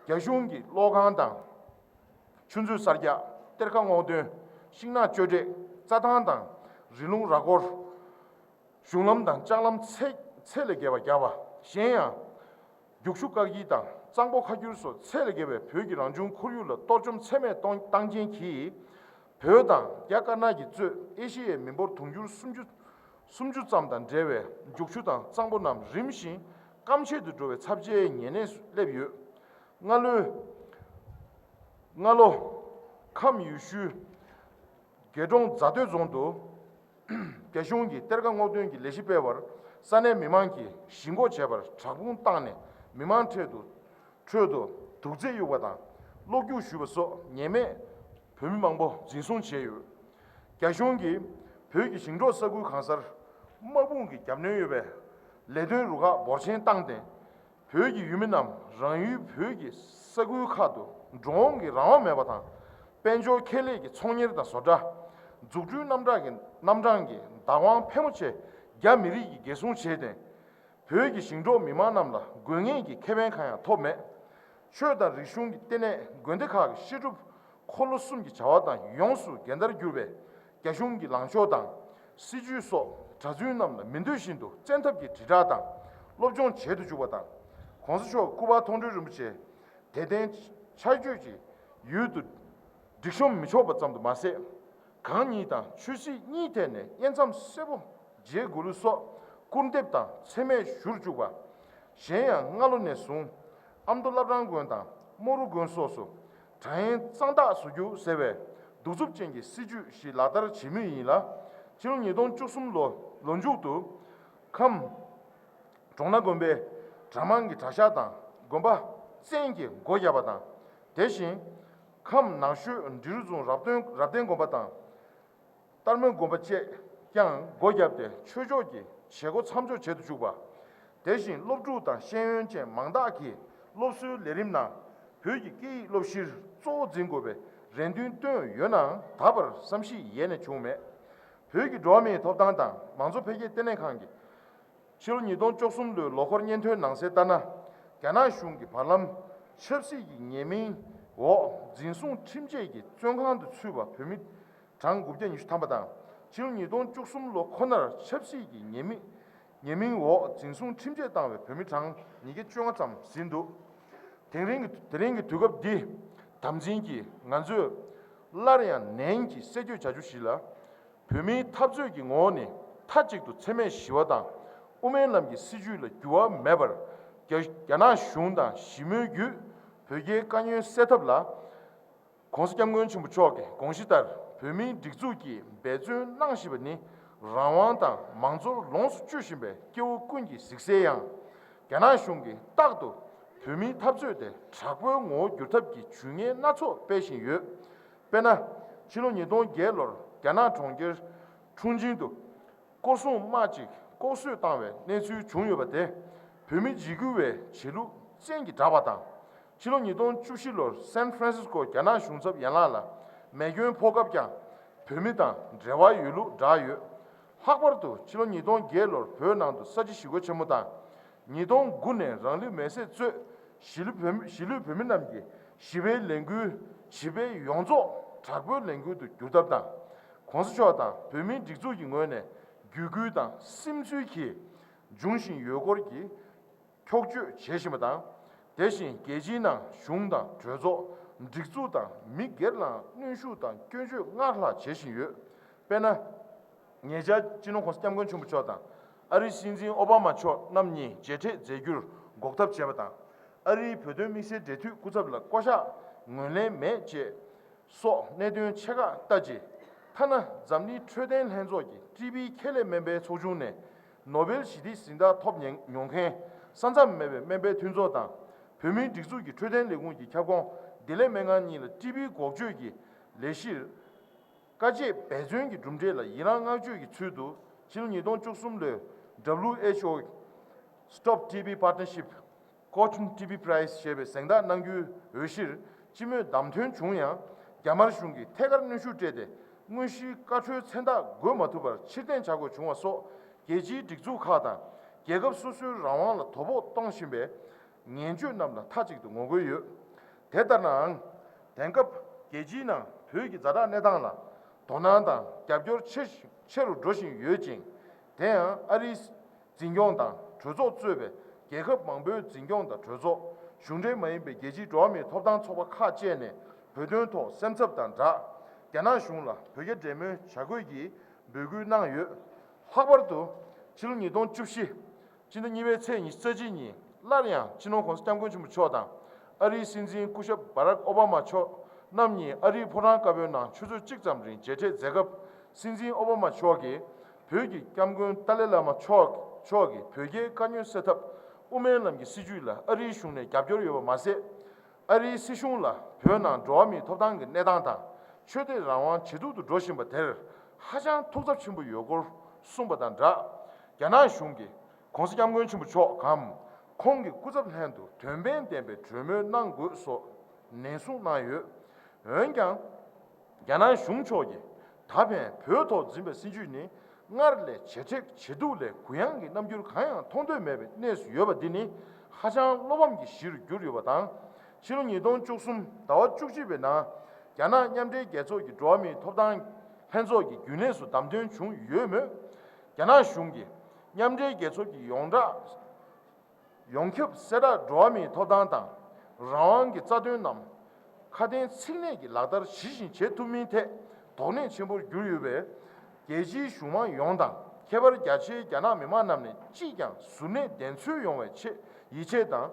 རྒྱ་གཞུང་གིས་གློག་ཁང་དང་། ཆུ་མཛོད་གསར་རྒྱག་གཏེར་ཁ་སྔོག་འདོན། ཤིང་ནགས་གཅོད་འབྲེག་རྩྭ་ཐང་དང་། རི་ལུང་ར་སྐོར། གཞུང་ལམ་དང་ལྕགས་ལམ་ཚད་ཚད་ལས་བརྒལ་བ་བརྒྱབ་པ། གཞན་ཡང་། རྒྱུག་ཆུ་བཀག་སྐྱིལ་དང་གཙང་པོ་ཁ་སྒྱུར་སོགས་ཚད་ལས་བརྒལ་བའི་བོད་ཀྱི་རང་བྱུང་ཁོར་ཡུག་ལ་གཏོར་བཅོམ་ཚད་མེད་གཏོང་བཏང་རྐྱེན་གྱིས། བོད་དང་རྒྱ་དཀར་ནག་གིས་གཙོས་ཨེ་ཤི་ཡའི་མི་འབོར་དུང་ཕྱུར་སུམ་ཅུ་སུམ་ཅུ་ཙམ་དང་འབྲེལ་བའི་རྒྱུག་ཆུ་དང་གཙང་པོ་རྣམས་རིམ་བཞིན་སྐམ་ཆེད་དུ་འགྲོ་བའི་ཚབས་ཆེའི་ཉེན་གནས་སུ་སླེབས་ཡོད། སྔ་ལོའི། སྔ་ལོ། ཁམས་ཡུལ་ཤུལ། དགེ་གྲོང་རྫ་སྟོད་རྫོང་དུ། རྒྱ་གཞུང་གིས་གཏེར་ཁ་སྔོག་འདོན་གྱི་ལས་གཞི་སྤེལ་བར། ས་གནས་མི་མང་གིས་ཞི་འགོག་བྱས་པར་དྲག་དཔུང་བཏང་ནས་མི་མང་ཁྲོད་དུ། ཁྲོད་དུ་དུག་རྫས་གཡུགས་པ་དང་གློག་རྒྱུག་གཞུས་པ་སོགས་ཉེས་མེད་བོད་མི་མང་པོ་འཛིན་བཟུང་བྱས་ཡོད། རྒྱ་གཞུང་གིས་བོད་ཀྱི་ཞིང་འབྲོག་ས་ཁུལ་གང་སར་དམག་དཔུང་གི་རྒྱབ་གནོན་ཡོད་པའི་ལས་དོན་རུ་ཁག་འབོར་ཆེན་བཏང་སྟེ། བོད་ཀྱི་ཡུལ་མི་རྣམས་རང་ཡུལ་བོད་ཀྱི་ས་ཁུལ་ཁག་ཏུ་འགྲོ་འོང་གི་རང་དབང་མེད་པ་དང་། དཔལ་འབྱོར་ཁེ་ལས་ཀྱི་ཚོང་གཉེར་དང་བཟོ་གྲྭ། འཛུགས་སྐྲུན་རྣམ་གྲངས་ཀྱི་རྣམ་གྲངས་ཀྱི་བདག་དབང་ཕལ་མོ་ཆེ་རྒྱ་མི་རིགས་ཀྱིས་འགན་སྲུང་བྱས་ཏེ། བོད་ཀྱི་ཞིང་འབྲོག་མི་མང་རྣམས་ལ་དགོས་ངེས་ཀྱི་ཁེ་ཕན་གང་ཡང་ཐོབ་མེད། ཆོས་དང་རིག་གཞུང་གི་ལྟེ་གནས་དགོན་སྡེ་ཁག་གི་བཤད་སྒྲུབ་འཁོར་ལོ་གསུམ་གྱི་བྱ་བ་དང་ཡོངས་སུ་འགལ་ཟླར་གྱུར་པའི་རྒྱ་གཞུང་གི་ལངས་ཕྱོགས་དང་། སྲིད་ཇུས་སོགས་གྲྭ་བཙུན་རྣམས་ལ་མི་འདོད་བཞིན་དུ་བཙན་ཐབས་ཀྱིས་དྲིལ་བསྒྲགས་དང་སློབ་སྦྱོང་བྱེད་དུ་འཇུག་པ་དང་། གོང་ས་མཆོག་སྐུ་པར་མཐོང་གྲོལ་རིན་པོ་ཆེ་དད་ལྡན་ཕྱག་མཆོད་ཀྱི་ཡུལ་དུ་སྒྲིག་གཤོམ་མི་ཆོག་པ་ཙམ་དུ་མ་ཟད། གང་ཉིད་དང་ཆོས་སྲིད་གཉིས་ཐད་ནས་དབྱེ་མཚམས་གསལ་པོ་འབྱེད་དགོས་ལུགས་སོགས་སྐུར་འདེབས་དང་མཚན་སྨད་ཞུར་བཅུག་པ། གཞན་ཡང་སྔ་ལོ་ནས་བཟུང་ཨ་མདོ་བླ་བྲང་དགོན་དང་རྨོ་རུ་དགོན་སོགས་སུ་གྲྭ་གཡན་གཙང་དག་བཟོ་རྒྱུ་ཟེར་བའི་གདུག་རྩུབ་ཅན་གྱི་སྲིད་ཇུས་ཤིག་ལག་བསྟར་བྱེད་མུས་ཡིན་ལ། ཕྱི་ལོ་ཉིས་སྟོང་བཅུ་གསུམ་ལོ་ལོ་མཇུག་ཏུ་ཁམས་གྲོང་ནག་དགོན་པའི་གྲྭ་མང་གི་གྲྭ་ཤག་དང་དགོན་པ་བཙན་གྱིས་སྒོ་བརྒྱབ་པ་དང་། དེ་བཞིན་ཁམས་ནགས་ཤོད་འབྲི་རུ་རྫོང་རབ་བརྟན་རབ་བརྟན་དགོན་པ་དང་། སྟག་མོ་དགོན་པ་བཅས་ཀྱང་སྒོ་བརྒྱབ་སྟེ་ཆོས་ཕྱོགས་ཀྱི་བྱེད་སྒོ་མཚམས་འཇོག་བྱེད་དུ་བཅུག་པ། དེ་བཞིན་སློབ་ཕྲུག་དང་ཤེས་ཡོན་ཅན་མང་དག་གིས་སློབ་གསོའི་ལས་རིམ་ནང་བོད་ཀྱི་སྐད་ཡིག་སློབ་གཞིར་གཙོ་བོ་འཛིན་དགོས་པའི་རེ་འདུན་བཏོན་ཡོད་ནའང་། ད་བར་བསམ་གཞིག་ཡེ་ནས་བྱུང་མེད། བོད་ཀྱི་འགྲོ་བ་མིའི་ཐོབ་ཐང་དང་མང་གཙོ་འཕེལ་རྒྱས་ལྟེ་གནས་ཁང་གིས། ཕྱི་ལོ་ཉིས་སྟོང་བཅུ་གསུམ་ལོའི་ལོ་འཁོར་སྙན་ཐོའི་ནང་གསལ་ལྟར་ན། རྒྱ་ནག་གཞུང་གིས་བར་ལམ་ཆབ་སྲིད་ཀྱི་ཉེས་མིང་འོག་འཛིན་བཟུང་ཁྲིམས་ཆད་ཀྱི་བཙོན་ཁང་དུ་ཚུད་པ་བོད་མི་གྲངས་དགུ་བརྒྱ་ཉི་ཤུ་ཐམ་པ་དང་ ཕྱི་ལོ་ཉིས་སྟོང་བཅུ་གསུམ་ལོ་ཁོ་ནར་ཆབ་སྲིད་ཀྱི་ཉེས་མིང་ཉེས་མིང་འོག་འཛིན་བཟུང་ཁྲིམས་ཆད་བཏང་བའི་བོད་མི་གྲངས་ཉིས་བརྒྱ་བཅོ་ལྔ་ཙམ་ཟིན་འདུག་དེང་རིང་གི་དེ་རིང་གི་དུས་སྐབས་འདི་དམ་འཛིན་གྱིས་ང་ཚོས་སླར་ཡང་ནན་གྱིས་གསལ་བརྗོད་བྱ་རྒྱུ་ཞིག་ལ། བོད་མིའི་འཐབ་རྩོད་ཀྱི་ངོ་བོ་ནི་མཐའ་གཅིག་ཏུ་འཚེ་མེད་ཞི་བ་དང་དབུ་མའི་ལམ་གྱི་སྲིད་བྱུས་ལ་འགྱུར་བ་མེད་པར། རྒྱ་རྒྱ་ནག་གཞུང་དང་ཞི་མོལ་བརྒྱུད་བོད་རྒྱའི་དཀའ་ཉེན་སེལ་ཐབས་ལ། ༸གོང་ས་༸སྐྱབས་མགོན་ཆེན་པོ་མཆོག་གི་དགོངས་གཞི་ལྟར་བོད་མིའི་སྒྲིག་འཛུགས་ཀྱིས་འབད་བརྩོན་གནང་བཞིན་པ་ནི་རང་དབང་དང་མང་གཙོར་ལོངས་སུ་སྤྱོད་བཞིན་པའི་སྐྱེ་བོ་ཀུན་གྱི་གཟིགས་གསལ་ཡང་། རྒྱ་ནག་གཞུང་གིས་རྟག་ཏུ་བོད་མིའི་འཐབ་རྩོད་དེ་དྲག་པོའི་ངོ་བོར་བསྒྱུར་ཐབས་ཀྱི་ཇུས་ངན་སྣ་ཚོགས་སྤེལ་བཞིན་ཡོད། དཔེར་ན། ཕྱི་ལོ་ཉིས་སྟོང་བརྒྱད་ལོར་རྒྱ་ནག་གྲོང་ཁྱེར་ཁྲུང་ཆིང་དུ། སྐོར་སྲུང་དམག་ཅིག་ལྐོག་གསོད་བཏང་བའི་གནས་ཚུལ་བྱུང་ཡོད་པ་དེ། བོད་མི་འཇིགས་སྐུལ་བའི་བྱེད་ལུགས་བཙན་གྱིས་བསྒྲགས་པ་དང་། ཕྱི་ལོ་ཉིས་སྟོང་བཅུ་བཞི་ལོར་སན་ཧྥ་རན་སིས་ཀོ་རྒྱ་ནག་གཞུང་ཚབ་ཡན་ལག་ལ་མེ་སྐྱོན་ཕོག་སྐབས་ཀྱང་བོད་མི་དང་འབྲེལ་བ་ཡོད་ལུགས་བསྒྲགས་ཡོད། ལྷག་པར་དུ་ཕྱི་ལོ་ཉིས་སྟོང་བརྒྱད་ལོར་བོད་ནང་དུ་ས་བྱི་ཞི་རྒོལ་ཆེན་མོ་དང་། ཉིས་སྟོང་དགུ་ནས་རང་ལུས་མེར་སྲེག་གཙོས་གཞིས་ལུས་བོད་མི་གཞིས་ལུས་བོད་མི་རྣམས་ཀྱི་ཞི་བའི་ལས་འགུལ་བྱིས་པའི་ཡོངས་རྫོགས་དྲག་པོའི་ལས་འགུལ་དུ་བསྒྱུར་ཐབས་དང་། ༸གོང་ས་མཆོག་དང་བོད་མིའི་སྒྲིག་འཛུགས་ཀྱི་ངོས་ནས་བརྒྱུད་སྐུལ་དང་སིམ་འཛུལ་གྱིས་འབྱུང་བཞིན་ཡོད་སྐོར་གྱི་འཁྱོག་བརྗོད་བྱེད་བཞིན་པ་དང་། དེ་བཞིན་རྒྱལ་སྤྱིའི་ནང་གཞུང་དང་གྲོས་ཚོགས་སྒྲིག་འཛུགས་དང་མི་སྒེར་ལའང་གནོན་ཤུགས་དང་སྐྱོན་བརྗོད་སྔར་ལྷག་བྱེད་བཞིན་ཡོད། དཔེར་ན། ཉེ་ཆར་སྤྱི་ནོར་༸གོང་ས་༸སྐྱབས་མགོན་ཆེན་པོ་མཆོག་དང་ཨ་རིའི་སྲིད་འཛིན་ཨོ་བྷ་མ་མཆོག་རྣམ་གཉིས་མཇལ་འཕྲད་མཛད་རྒྱུར་འགོག་ཐབས་བྱས་པ་དང་། ཨ་རིའི་བོད་དོན་དམིགས་བསལ་འབྲེལ་མཐུད་སྐུ་ཚབ་ལ་བསྐོ་གཞག་ངོས་ལེན་མེད་ཅེས་སོགས་གནད་དོན་ཆེ་ཁག་ལྟ་ཅི། ཐ་ན་འཛམ་གླིང་འཕྲོད་བསྟེན་ལྷན་ཚོགས་ཀྱི་ཀྲི་པིའི་ཁྱད་ལས་སྨན་པའི་ཚོགས་ཆུང་ནས་ནོ་བེལ་ཞི་བདེའི་གཟེངས་རྟགས་ཐོབ་མྱོང་མཁན་ས་མཚམས་མེད་པའི་སྨན་པའི་མཐུན་ཚོགས་དང་། བོད་མིའི་སྒྲིག་འཛུགས་ཀྱི་འཕྲོད་བསྟེན་ལས་ཁུངས་ཀྱི་ཁྱབ་ཁོངས་བདེ་ལེགས་སྨན་ཁང་གཉིས་ལ་ཀྲི་པིའི་འགོག་བཅོས་ཀྱི་ལས་གཞིར། དཀའ་སྤྱད་འབད་བརྩོན་གྱི་གྲུབ་འབྲས་ལ་ཡི་རངས་བསྔགས་བརྗོད་ཀྱི་ཚུལ་དུ་ཕྱི་ལོ་ཉིས་སྟོང་བཅུ་གསུམ་ལོའི་W H O Stop T B Partnership Cochin T B Prize ཞེས་པའི་གཟེངས་རྟགས་གནང་རྒྱུའི་འོས་གཞིར་སྤྱི་མོས་བདམས་ཐོན་བྱུང་ཡང་། རྒྱ་དམར་གཞུང་གིས་ཐད་ཀར་གནོན་ཤུགས་སྤྲད་དེ་དངོས་གཞིའི་བཀའ་འཁྲོལ་མཚན་རྟགས་འགོད་མ་ཐུབ་པར་ཕྱིར་འཐེན་བྱ་དགོས་བྱུང་བ་སོགས་རྒྱལ་སྤྱིའི་སྒྲིག་འཛུགས་ཁག་དང་རྒྱལ་ཁབ་སོ་སོའི་རང་དབང་ལ་དོ་ཕོག་གཏོང་བཞིན་པའི་ངན་སྤྱོད་རྣམས་ལ་མཐའ་གཅིག་ཏུ་ངོ་རྒོལ་ཡོད། དེ་ལྟར་ནའང་། དེང་སྐབས་རྒྱལ་སྤྱིའི་ནང་བོད་ཀྱི་ཛ་དྲག་གནས་སྟངས་ལ་དོ་སྣང་དང་རྒྱབ་སྐྱོར་ཆེ་ཆེ་རུ་འགྲོ་བཞིན་ཡོད་ཅིང་། དེ་ཡང་ཨ་རིའི་འཛིན་སྐྱོང་དང་གྲོས་ཚོགས་གཙོས་པའི་རྒྱལ་ཁབ་མང་པོའི་འཛིན་སྐྱོང་དང་གྲོས་ཚོགས། གཞུང་འབྲེལ་མ་ཡིན་པའི་རྒྱལ་སྤྱིའི་འགྲོ་བ་མིའི་ཐོབ་ཐང་ཚོགས་པ་ཁག་བཅས་ནས་བོད་དོན་ཐོག་སེམས་འཚབ་དང་སྦྲགས། རྒྱ་ནག་གཞུང་ལ་བོད་རྒྱ་འབྲེལ་མོལ་བྱ་དགོས་ཀྱི་འབོད་སྐུལ་གནང་ཡོད། ལྷག་པར་དུ། ཕྱི་ལོ་ཉིས་སྟོང་བཅུ་བཞི། སྤྱི་ཟླ་གཉིས་པའི་ཚེས་ཉི་ཤུ་རྩ་གཅིག་ཉིན་སླར་ཡང་སྤྱི་ནོར་༸གོང་ས་༸སྐྱབས་མགོན་ཆེན་པོ་མཆོག་དང་ཨ་རིའི་སྲིད་འཛིན་སྐུ་ཞབས་སྦ་རག་ཨོ་བྷ་མ་མཆོག་རྣམ་གཉིས་ཨ་རིའི་ཕོ་བྲང་དཀར་པོའི་ནང་ཆུ་ཚོད་གཅིག་ཙམ་རིང་མཇལ་འཕྲད་མཛད་སྐབས། སྲིད་འཛིན་ཨོ་བྷ་མ་མཆོག་གིས་བོད་ཀྱི་སྐྱབས་མགོན་ཏཱ་ལའི་བླ་མ་མཆོག་མཆོག་གིས་བོད་རྒྱའི་དཀའ་རྙོག་སེལ་ཐབས་དབུ་མའི་ལམ་གྱི་སྲིད་བྱུས་ལ་ཨ་རིའི་གཞུང་ནས་རྒྱབ་སྐྱོར་ཡོད་པ་མ་ཟད། ཨ་རིའི་སྲིད་གཞུང་ལ་བོད་ནང་འགྲོ་བ་མིའི་ཐོབ་ཐང་གི་གནས་སྟངས་དང་ཆོས་དད་རང་དབང་ཇེ་སྡུག་ཏུ་འགྲོ་བཞིན་པ་དེར་ཧ་ཅང་ཐུགས་འཚབ་ཆེན་པོ་ཡོད་སྐོར་གསུངས་པ་དང་སྦྲགས། རྒྱ་ནག་གཞུང་གིས་༸གོང་ས་༸སྐྱབས་མགོན་ཆེན་པོ་མཆོག་གམ། ཁོང་གི་སྐུ་ཚབ་ལྷན་དུ་དོན་ཕན་ལྡན་པའི་གྲོས་མོལ་གནང་དགོས་སོགས་ནན་གསུངས་གནང་ཡོད། འོན་ཀྱང་། རྒྱ་ནག་གཞུང་ཕྱོགས་ཀྱིས་ད་ཕན་བོད་ཐོག་འཛིན་པའི་སྲིད་བྱུས་ནི་སྔར་ལས་ཇེ་མཁྲེགས་ཇེ་སྡུག་ལས་གུ་ཡངས་ཀྱི་རྣམ་འགྱུར་གང་ཡང་མཐོང་འདོད་མེད་པའི་གནས་སུ་ཡོད་པ་འདི་ནི་ཧ་ཅང་བློ་ཕམ་གྱི་གཞིར་གྱུར་ཡོད་པ་དང་། ཕྱི་ལོ་ཉིས་སྟོང་བཅུ་གསུམ་ཟླ་བ་བཅུ་གཅིག་པའི་ནང་རྒྱ་ནག་མཉམ་འབྲེལ་རྒྱལ་ཚོགས་ཀྱི་འགྲོ་བ་མིའི་ཐོབ་ཐང་ལྷན་ཚོགས་ཀྱི་རྒྱུན་ལས་སུ་བདམས་ཐོན་བྱུང་ཡོད་མོད། རྒྱ་ནག་གཞུང་གིས་མཉམ་འབྲེལ་རྒྱལ་ཚོགས་ཀྱི་ཡོངས་གྲགས། ཡོངས་ཁྱབ་གསལ་བསྒྲགས་འགྲོ་བ་མིའི་ཐོབ་ཐང་དང་རང་དབང་གི་རྩ་དོན་རྣམས་ཁ་དན་ཚིག་གནས་ཀྱིས་ལག་བསྟར་ཇི་བཞིན་བྱེད་ཐུབ་མིན་ཐད་དོགས་གནད་ཆེན་པོར་གྱུར་ཡོད་པས། རྒྱལ་སྤྱིའི་གཞུང་མང་ཡོངས་དང་ཁྱད་པར་རྒྱ་ཆེའི་རྒྱ་ནག་མི་དམངས་རྣམས་ནས་ཅིས་ཀྱང་གཟུར་གནས་བདེན་འཚོལ་ཡོང་བའི་ཆེད་ཡིད་ཆེས་དང་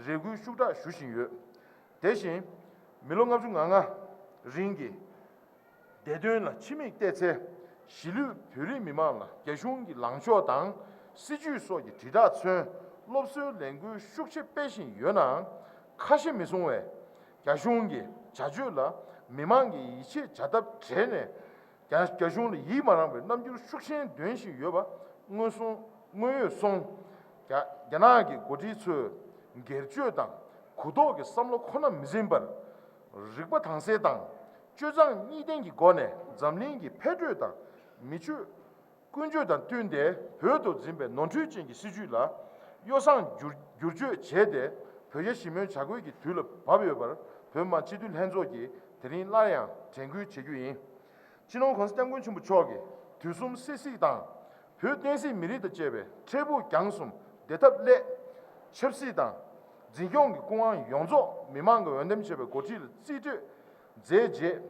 རེ་སྐུལ་ཤུགས་དྲག་ཞུ་བཞིན་ཡོད། དེ་བཞིན། མི་ལོ་ལྔ་བཅུ་ང་ལྔ་རིང་གི་བདེ་དོན་ལ་ཕྱི་མིག་བལྟས་ཚེ། གཞིས་ལུས་བོད་རིགས་མི་མང་ལ་རྒྱ་གཞུང་གི་ལངས་ཕྱོགས་དང་སྲིད་ཇུས་སོགས་ཀྱི་དྲིལ་བསྒྲགས་མཚོན་སློབ་གསོའི་ལས་འགུལ་ཤུགས་ཆེ་སྤེལ་བཞིན་ཡོད་ནའང་། ཁ་ཞེ་མི་སྲུང་བས། རྒྱ་གཞུང་གི་བྱ་སྤྱོད་ལ་མི་མང་གིས་ཡིད་ཆེས་བྱ་ཐབས་བྲལ་ནས། རྒྱ་རྒྱ་གཞུང་ལ་ཡིད་མ་རངས་པའི་རྣམ་འགྱུར་ཤུགས་ཆེན་འདོན་བཞིན་ཡོད་པ་མངོན་སུམ་དངོས་ཡོད་སོང་། རྒྱ་རྒྱ་ནག་གི་འགོ་ཁྲིད་ཚོས་སྒེར་གཅོད་དང་གུ་དོག་གི་བསམ་བློ་ཁོ་ན་མི་འཛིན་པར། རིག་པ་དྭངས་གསལ་དང་སྤྱོད་གཙང་གཉིས་ལྡན་གྱི་སྒོ་ནས་འཛམ་གླིང་གི་འཕེལ་འགྲོས་དང་མི་ཆོས་ཀུན་སྤྱོད་དང་བསྟུན་ཏེ་བོད་དུ་འཛིན་པའི་ནོར་འཁྲུལ་ཅན་གྱི་སྲིད་བྱུས་ལ་གཡོ་བསྲང་བསྒྱུར་བསྒྱུར་བཅོས་བྱས་ཏེ་བོད་རྒྱ་ཞི་མོལ་བྱ་དགོས་ཀྱི་དུས་ལ་བབ་ཡོད་པར་བོད་མི་མང་སྤྱི་འཐུས་ལྷན་ཚོགས་ཀྱིས་དེ་རིང་སླར་ཡང་དྲན་སྐུལ་བྱེད་རྒྱུ་ཡིན། སྤྱི་ནོར་༸གོང་ས་༸སྐྱབས་མགོན་ཆེན་པོ་མཆོག་གིས་ དུས་གསུམ་སྲིད་སྲིད་དང་། བོད་བསྟན་སྲིད་མི་རིགས་དང་བཅས་པའི་འཕྲལ་ཕུགས་རྒྱང་གསུམ་བདེ་ཐབས་སླད། ཆབ་སྲིད་དང་། འཛིན་སྐྱོང་གི་སྐུ་དབང་ཡོངས་རྫོགས་མི་མང་གིས་འོས་འདེམས་བྱས་པའི་འགོ་ཁྲིད་ལ་རྩིས་སྤྲོད་མཛད་རྗེས།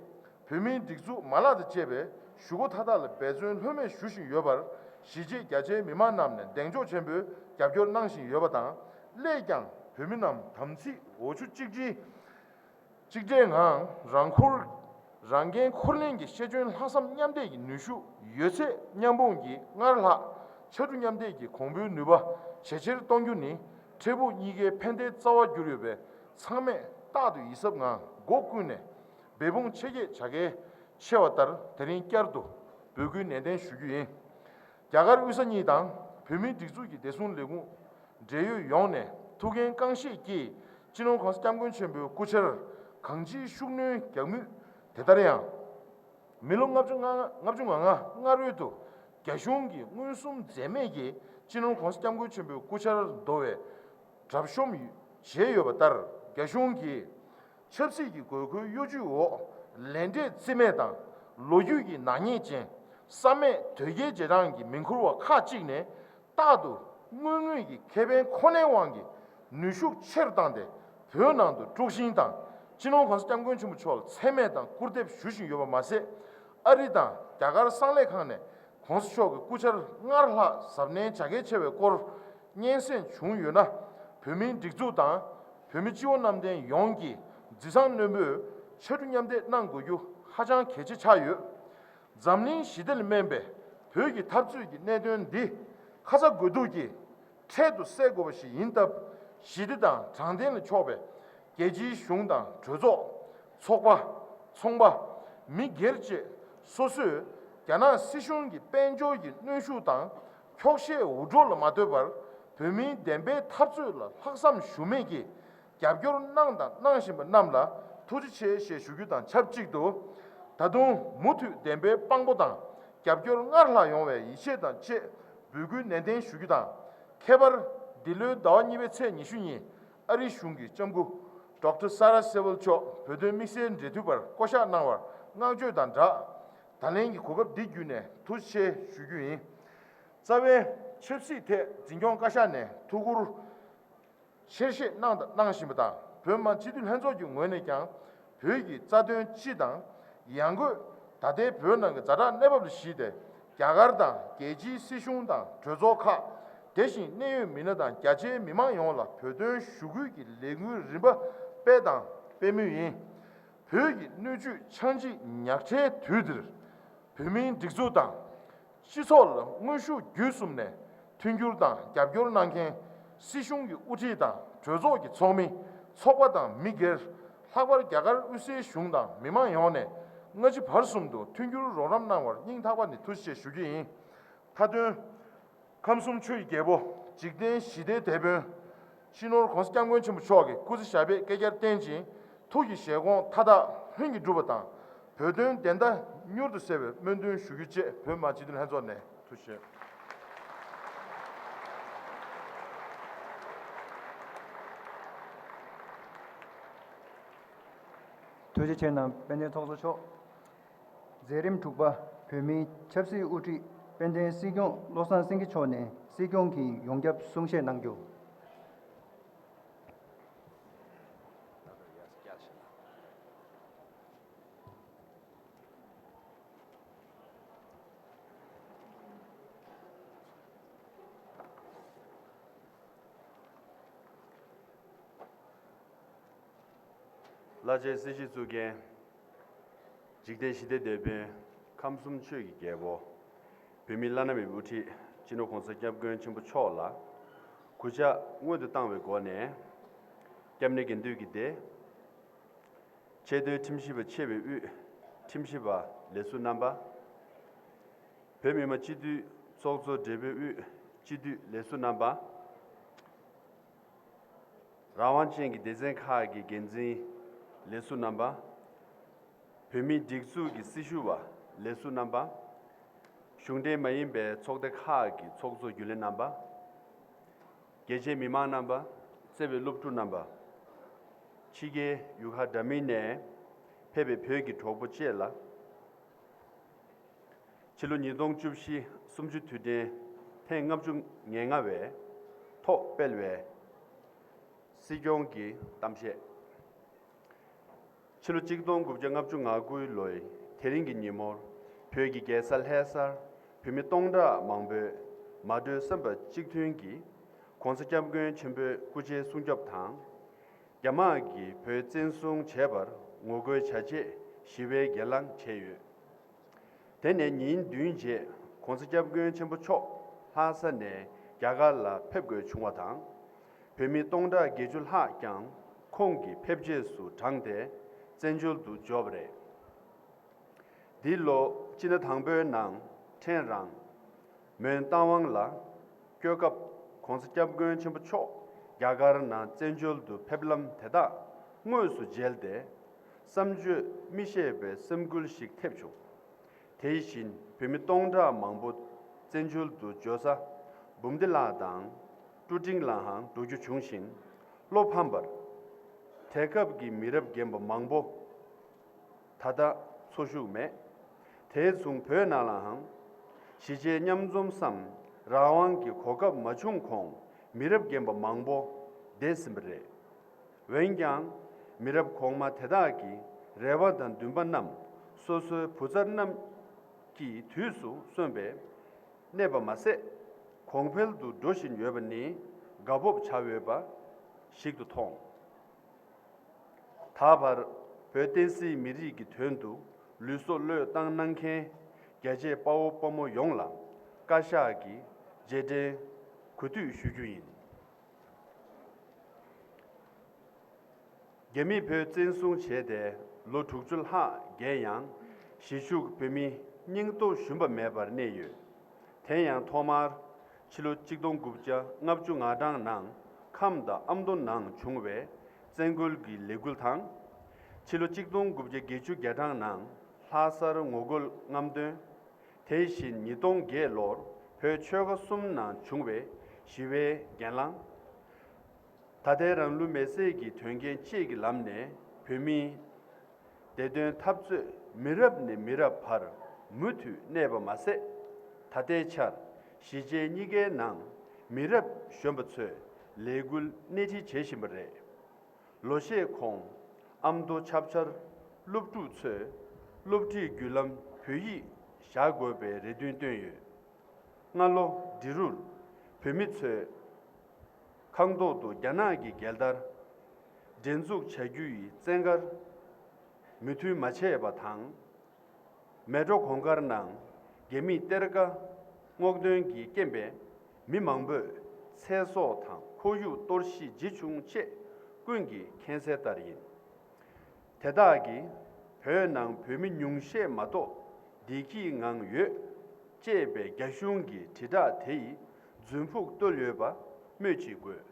བོད་མིའི་སྒྲིག་འཛུགས་མ་ལག་དང་བཅས་པའི་ཞུ་སྒོ་མཐའ་དག་ལ་འབད་བརྩོན་ལྷོད་མེད་ཞུ་བཞིན་ཡོད་པར། གཞིས་བྱེས་རྒྱ་ཆེའི་མི་མང་རྣམས་ནས་གདེང་འཇོག་ཆེན་པོས་རྒྱབ་སྐྱོར་གནང་བཞིན་ཡོད་པ་དང་། སླད་ཀྱང་བོད་མི་རྣམས་དམ་ཚིག་འོ་ཆུ་གཅིག་སྒྲིལ། གཅིག་སྒྲིལ་ངང་རང་འཁོར། རང་འགན་འཁུར་ལེན་གྱི་ཤེས་འཇོན་ལྷག་བསམ་མཉམ་འདེགས་ཀྱི་ནུས་ཤུགས་ཡོད་ཚད་མཉམ་སྤུངས་ཀྱིས་སྔར་ལྷག་ཕྱར་གྲུ་མཉམ་འདེགས་ཀྱི་གོང་བུའི་ནུས་པ་ཇེ་ཆེར་གཏོང་རྒྱུ་ནི། འཕྲལ་ཕུགས་གཉིས་ཀའི་ཕན་བདེའི་རྩ་བར་གྱུར་ཡོད་པས། ཚང་མས་རྟག་ཏུ་ཡིད་གཟབ་ངང་སྒོ་ཀུན་ནས་འབད་འབུངས་ཆེ་བསྐྱེད་བྱ་གལ་ཆེ་བ་ལྟར། དེ་རིང་བསྐྱར་དུ་འབོད་སྐུལ་ནན་ཏན་ཞུ་རྒྱུ་ཡིན། རྒྱ་གར་དབུས་ས་གཉིས་དང་བོད་མིའི་སྒྲིག་འཛུགས་ཀྱི་བདེ་སྲུང་ལས་ཁུངས་འབྲེལ་ཡོད་ཡོངས་ནས་ཐུགས་འགན་རྐང་བཞེས་ཀྱིས་སྤྱི་ནོར་༸གོང་ས་༸སྐྱབས་མགོན་ཆེན་པོའི་སྐུ་ཕྱྭར་གང་ཅིའི་ཤུགས་སྣོན་རྒྱག་མུས། དེ་ལྟར་ཡང་། མི་ལོ་ལྔ་བཅུ་ང་ལྔ་བཅུ་ང་ལྔ་སྔ་རོལ་དུ་རྒྱ་གཞུང་གིས་མངོན་སུམ་འཛེམས་མེད་ཀྱིས་སྤྱི་ནོར་༸གོང་ས་༸སྐྱབས་མགོན་ཆེན་པོའི་སྐུ་ཕྱྭར་འདོ་བའི་གྲབས་གཤོམ་བྱས་ཡོད་པ་ལྟར། རྒྱ་གཞུང་གིས་ཆབ་སྲིད་ཀྱི་དགོས་མཁོའི་གཡོ་ཇུས་འོག་ལས་འབྲས་རྩིས་མེད་དང་ལོ་རྒྱུས་ཀྱི་ནག་ཉེས་ཅན། བསམ་མེད་དོལ་རྒྱལ་རྗེས་འབྲང་གི་མི་འཁུར་བ་ཁག་ཅིག་ནས་རྟག་ཏུ་དངོས་དངོས་ཀྱི་ཁེ་ཕན་ཁོ་ནའི་དབང་གིས་ནུས་ཤུགས་ཆེར་བཏང་སྟེ། བོད་ནང་དུ་དཀྲུག་ཤིང་དང་སྤྱི་ནོར་༸གོང་ས་༸སྐྱབས་མགོན་ཆེན་པོ་མཆོག་ལ་མཚན་སྨད་དང་སྐུར་འདེབས་ཞུ་བཞིན་ཡོད་པ་མ་ཟད། ཨ་རི་དང་རྒྱ་གར་གསང་ལས་ཁང་ནས་༸གོང་ས་མཆོག་གི་སྐུ་ཕྱྭར་སྔར་ལྷག་གཟབ་ནན་བྱ་གལ་ཆེ་བའི་སྐོར་སྙན་སེང་བྱུང་ཡོད་ན། བོད་མིའི་སྒྲིག་འཛུགས་དང་བོད་མི་སྤྱི་བོ་གནམ་བསྟན་ཡོངས་ཀྱིས་རྩིས་བཟང་རྣོན་པོས་ཕྱར་གྲུ་མཉམ་འདེགས་གནང་དགོས་རྒྱུ་ཧ་ཅང་གལ་ཆེ་ཆགས་ཡོད། འཛམ་གླིང་ཞི་བདེ་ལ་སྨན་པའི་བོད་ཀྱི་འཐབ་རྩོད་ཀྱི་གནད་དོན་འདི་ཁ་ཚ་དགོས་གཏུགས་ཀྱིས་འཕྲལ་དུ་སེལ་དགོས་པ་ཞིག་ཡིན་སྟབས། ཞི་བདེ་དང་དྲང་བདེན་ལ་ཕྱོགས་པའི་རྒྱལ་སྤྱིའི་གཞུང་དང་གྲོས་ཚོགས། ཚོགས་པ། ཚོང་པ། མི་སྒེར་བཅས་སོ་སོས་རྒྱ་ནག་སྲིད་གཞུང་གི་དཔལ་འབྱོར་གྱི་གནོན་ཤུགས་དང་འཁྱོག་བཤད་འུར་སྒྲོག་ལ་མ་ལྟོས་པར། བོད་མིའི་བདེན་པའི་འཐབ་རྩོད་ལ་ལྷག་བསམ་ཞུམ་མེད་ཀྱིས་རྒྱབ་སྐྱོར་གནང་དང་གནང་བཞིན་པ་རྣམས་ལ་ཐུགས་རྗེ་ཆེ་ཞེས་ཞུ་རྒྱུ་དང་ཆབས་ཅིག་ཏུ། ད་དུང་མུ་མཐུད་བདེན་པའི་དཔང་པོ་དང་རྒྱབ་སྐྱོར་སྔར་ལྷག་ཡོང་བའི་ཡིད་ཆེས་དང་བཅས་འབོད་སྐུལ་ནན་ཏན་ཞུ་རྒྱུ་དང་། ཁྱད་པར་འདི་ལོའི་ཟླ་བ་གཉིས་པའི་ཚེས་ཉི་ཤུ་ཉིན་ཨ་རིའི་གཞུང་གི་ལྕམ་སྐུ་ཌོག་ཊར་ས་ར་སེ་ཝེལ་མཆོག་བོད་དོན་དམིགས་བསལ་འབྲེལ་མཐུད་པར་བསྐོ་གཞག་གནང་བར་བསྔགས་བརྗོད་དང་སྦྲགས། ད་ལན་གྱི་གོ་སྐབས་འདི་བརྒྱུད་ནས་ཐུགས་རྗེ་ཆེ་ཞུ་རྒྱུ་ཡིན། རྩ་བའི་ཆབ་སྲིད་ཐད་འཛིན་སྐྱོང་བཀའ་ཤག་ནས་ཐུགས་ཁུར་ཆེར་བཞེས་གནང་དང་གནང་བཞིན་པ་དང་། བོད་མི་མང་སྤྱི་འཐུས་ལྷན་ཚོགས་ཀྱི་ངོས་ནས་ཀྱང་བོད་ཀྱི་རྩ་དོན་སྤྱི་དང་། ཡང་སྒོས་ད་ལྟའི་བོད་ནང་གི་ཛ་དྲག་གནས་བབ་ལ་གཞིགས་ཏེ། རྒྱ་གར་དང་རྒྱལ་སྤྱིའི་སྲིད་གཞུང་དང་གྲོས་ཚོགས་ཁག། དེ་བཞིན་གནད་ཡོད་མི་སྣ་དང་རྒྱ་ཆེའི་མི་མང་ཡོངས་ལ་བོད་དོན་ཞུ་སྐུལ་གྱི་ལས་འགུལ་རིམ་པ་སྤེལ་དང་སྤེལ་མུས་ཡིན། བོད་ཀྱི་སྣོད་བཅུད་ཆགས་འཇིག་ཉག་ཕྲའི་དུས་འདིར། བོད་མིའི་སྒྲིག་འཛུགས་དང་། སྤྱི་ཚོགས་ལ་དངོས་ཤུགས་བརྒྱུད་གསུམ་ནས་མཐུན་འགྱུར་དང་རྒྱབ་སྐྱོར་གནང་མཁན། སྲིད་གཞུང་གི་དབུ་ཁྲིད་དང་གྲོས་ཚོགས་ཀྱི་ཚོགས་མི། ཚོགས་པ་དང་མི་སྒེར། ལྷག་པར་རྒྱ་གར་དབུས་སའི་གཞུང་དང་མི་མང་ཡོངས་ནས་སྔ་ཕྱི་བར་གསུམ་དུ་མཐུན་འགྱུར་རོགས་རམ་གནང་བར་སྙིང་ཐག་པ་ནས་ཐུགས་རྗེ་ཆེ་ཞུ་རྒྱུ་ཡིན། མཐའ་དོན། ཁམས་གསུམ་ཆོས་ཀྱི་རྒྱལ་པོ། འཇིག་རྟེན་ཞི་བདེའི་དེད་དཔོན། སྤྱི་ནོར་༸གོང་ས་༸སྐྱབས་མགོན་ཆེན་པོ་མཆོག་གི་སྐུ་ཚེ་ཞབས་པད་བསྐལ་བརྒྱར་བརྟན་ཅིང་། ཐུགས་ཀྱི་བཞེད་དགོངས་མཐའ་དག་ལྷུན་གྱིས་འགྲུབ་པ་དང་། བོད་དོན་བདེན་མཐའ་མྱུར་དུ་གསལ་བའི་སྨོན་འདུན་ཞུ་རྒྱུ་བཅས་བོད་མི་མང་སྤྱི་འཐུས་ལྷན་ཚོགས་ནས། ཐུགས་རྗེ་ཆེ། ཐུགས་རྗེ་ཆེ་གནང་དཔལ་ལྡན་ཚོགས་གཙོ་མཆོག་མཛད་རིམ་དྲུག་པ། བོད་མིའི་ཆབ་སྲིད་དབུ་ཁྲིད་དཔལ་ལྡན་སྲིད་སྐྱོང་བློ་བཟང་སེང་གེ་མཆོག་ནས་སྲིད་སྐྱོང་གི་ཡོངས་ཁྱབ་གསུང་བཤད་གནང་རྒྱུ། བླ་ཆེན་སྲིད་སྤྱི་གཙུག་རྒྱན། འཇིག་རྟེན་ཞི་བདེའི་དེད་དཔོན། ཁམས་གསུམ་ཆོས་ཀྱི་རྒྱལ་པོ། བོད་མི་བླ་ན་མེད་པའི་དབུ་ཁྲིད་སྤྱི་ནོར་༸གོང་ས་༸སྐྱབས་མགོན་ཆེན་པོ་མཆོག་ལ་གུས་ཕྱག་སྔོན་དུ་བཏང་བའི་སྒོ་ནས། སྐྱབས་གནས་དགེ་འདུན་གྱི་སྡེ། ཆེས་མཐོའི་ཁྲིམས་ཞིབ་པ་ཆེ་བའི་དབུས་ཁྲིམས་ཞིབ་པ་ལས་ཟུར་རྣམ་པ། བོད་མི་མང་སྤྱི་འཐུས་ཚོགས་གཙོ་སྦྲེལ་པོའི་དབུས་སྤྱི་འཐུས་ལས་ཟུར་རྣམ་པ། རང་དབང་ཅན་གྱི་སྡེ་ཚན་ཁག་གི་འགན་འཛིན་ལས་ཟུར་རྣམ་པ། བོད་མིའི་སྒྲིག་འཛུགས་ཀྱི་སྲི་ཞུ་བ་ལས་ཟུར་རྣམ་པ། གཞུང་འབྲེལ་མ་ཡིན་པའི་ཚོགས་སྡེ་ཁག་གི་ཚོགས་གཙོ་རྒྱུན་ལས་རྣམ་པ། རྒྱལ་གཅེས་མི་མང་རྣམ་པ། བརྩེ་བའི་སློབ་ཕྲུག་རྣམ་པ། ཕྱི་རྒྱལ་ཡུལ་ཁག་འདྲ་མིན་ནས་ཕེབས་པའི་བོད་ཀྱི་གྲོགས་པོ་བཅས་ལ། ཕྱི་ལོ་ཉིས་སྟོང་བཅུ་བཞི་གསུམ་བཅུ་དུས་དྲན་ཐེངས་ལྔ་བཅུ་ང་ལྔ་བའི་ཐོག་སྤེལ་བའི་སྲིད་སྐྱོང་གི་གཏམ་བཤད། ཕྱི་ལོ་གཅིག་སྟོང་དགུ་བརྒྱ་ལྔ་བཅུ་ང་དགུ་ལོའི་དེ་རིང་གི་ཉིན་མོར་བོད་ཀྱི་རྒྱལ་ས་ལྷ་སར་བོད་མི་སྟོང་ཕྲག་མང་པོས་མ་གྲོས་བསམ་པ་གཅིག་མཐུན་གྱིས་༸གོང་ས་༸སྐྱབས་མགོན་ཆེན་པོའི་སྐུ་ཕྱྭའི་སྲུང་སྐྱོབ་དང་། རྒྱ་དམག་གིས་བོད་བཙན་བཟུང་བྱས་པར་ངོ་རྒོལ་བྱ་ཆེད་ཞི་བའི་གྱེན་ལངས་བྱས་ཡོད། དེ་ནས་ཉིན་བདུན་རྗེས་༸གོང་ས་༸སྐྱབས་མགོན་ཆེན་པོ་མཆོག་ལྷ་ས་ནས་རྒྱ་གར་ལ་ཕེབས་དགོས་བྱུང་བ་དང་། བོད་མི་སྟོང་ཕྲག་བརྒྱད་ཅུ་ལྷག་ཀྱང་ཁོང་གི་ཕེབས་རྗེས་སུ་འབྲངས་ཏེ་བཙན་བྱོལ་དུ་འབྱོར་བ་རེད། འདི་ལོ་སྤྱི་ཟླ་དང་པོའི་ནང་ཕྲན་རང་མོན་རྟ་དབང་ལ་སྐྱོད་སྐབས་༸གོང་ས་༸སྐྱབས་མགོན་ཆེན་པོ་མཆོག་རྒྱ་གར་ནང་བཙན་བྱོལ་དུ་ཕེབས་ལམ་དེ་དག་དངོས་སུ་མཇལ་ཏེ་བསམ་བརྗོད་མི་ཤེས་པའི་སེམས་འགུལ་ཞིག་ཐེབས་བྱུང་། དེ་བཞིན་བོད་མི་སྟོང་ཕྲག་མང་པོ་བཙན་བྱོལ་དུ་འབྱོར་ས་འབུམ་སྡེ་ལ་དང་ཀྲུ་ཀྲིང་ལའང་འགྲོ་རྒྱུ་བྱུང་ཞིང་། བློ་ཕམ་པར། དེ་སྐབས་ཀྱི་མི་རབས་རྒན་པ་མང་པོ་ད་ལྟ་འཚོ་བཞུགས་མེད། དེ་མཚུངས་བོད་ནང་ལའང་གཞིས་བྱེས་མཉམ་འཛོམས་སམ་རང་དབང་གི་གོ་སྐབས་མ་བྱུང་གོང་མི་རབས་རྒན་པ་མང་པོ་འདས་ཟིན་པ་རེད། འོན་ཀྱང་། མི་རབས་གོང་མ་དེ་དག་གི་རེ་བ་དང་འདུན་པ་རྣམས་སོ་སོའི་བུ་ཚ་རྣམས་ཀྱི་དུས་སུ་སོན་པས་གནས་པ་མ་ཟད། གོང་འཕེལ་དུ་འགྲོ་བཞིན་ཡོད་པ་ནི་དགའ་སྤོབས་བྱ་འོས་པ་ཞིག་ཏུ་མཐོང་། ད་བར་བོད་བསྟན་སྲིད་མི་རིགས་ཀྱི་དོན་དུ་ལུས་སྲོག་བློས་བཏང་གནང་མཁན་རྒྱ་ཆེའི་དཔའ་བོ་དཔའ་མོ་ཡོངས་ལ་བཀའ་ཤག་གི་རྗེས་དྲན་གུས་འདུད་ཞུ་རྒྱུ་ཡིན། རྒྱ་མིས་བོད་བཙན་བཟུང་བྱས་ཏེ་ལོ་དྲུག་ཅུ་ལྷག་བརྒལ་ཡང་གཞིས་བཞུགས་བོད་མིའི་སྙིང་སྟོབས་ཞུམ་པ་མེད་པར་གནས་ཡོད། དེ་ཡང་ཐོག་མར་ཕྱི་ལོ་གཅིག་སྟོང་དགུ་བརྒྱ་ལྔ་བཅུ་ང་གྲངས་ནང་ཁམས་དང་ཨ་མདོ་ནང་བྱུང་བའི་བཙན་རྒོལ་གྱི་ལས་འགུལ་དང་། ཕྱི་ལོ་གཅིག་སྟོང་དགུ་བརྒྱ་བརྒྱད་ཅུ་གྱ་གྲངས་ནང་ལྷ་སར་ངོ་རྒོལ་རྔམ་སྟོན། དེ་བཞིན་ཉིས་སྟོང་བརྒྱད་ལོར་བོད་ཆོལ་ཁ་གསུམ་ནང་བྱུང་བའི་ཞི་བའི་གྱེན་ལངས། ད་ལྟའི་རང་ལུས་མེར་སྲེག་གི་དོན་རྐྱེན་བཅས་ཀྱི་ལམ་ནས་བོད་མིའི་བདེ་དོན་འཐབ་རྩོད་མི་རབས་ནས་མི་རབས་བར་མུ་མཐུད་གནས་པ་མ་ཟད། ད་ལྟའི་ཆར་གཞིས་བྱེས་གཉིས་ཀའི་ནང་མི་རབས་གཞོན་པ་ཚོས་ལས་འགུལ་སྣེ་ཁྲིད་བྱེད་བཞིན་པ་རེད། ལོ་ཤས་གོང་ཨ་མདོ་ཆབ་ཆར་སློབ་ཕྲུག་ཚོས་སློབ་ཁྲིད་བརྒྱུད་ལམ་བོད་ཡིག་བཞག་དགོས་པའི་རེ་འདུན་བཏོན་ཡོད། སྔ་ལོ་འབྲི་རུར་བོད་མི་ཚོས་ཁང་ཐོག་ཏུ་རྒྱ་ནག་གི་རྒྱལ་དར་སྒྲེང་འཛུགས་བྱ་རྒྱུ་ཡི་བཙན་བཀའ་མོས་མཐུན་མ་བྱས་པ་དང་། མལ་གྲོ་གུང་དཀར་ནང་རྒྱ་མིས་གཏེར་ཁ་སྔོག་འདོན་གྱི་རྐྱེན་པས་མི་མང་པོས་ཚེ་སྲོག་དང་ཁོར་ཡུག་གཏོར་བཤིག་བྱེད་བྱུང་ཆེད་ཀུན་གྱིས་མཁྱེན་གསལ་ལྟར་ཡིན། དེ་དག་གིས་བོད་ནང་བོད་མི་ཉུང་ཤས་མ་གཏོགས་བདེ་སྐྱིད་ངང་ཡོད་ཅེས་པའི་རྒྱ་གཞུང་གི་དྲིལ་བསྒྲགས་དེ་ཡིས་རྫུན་ཕུག་བརྟོལ་ཡོད་པ་སྨོས་ཅི་དགོས།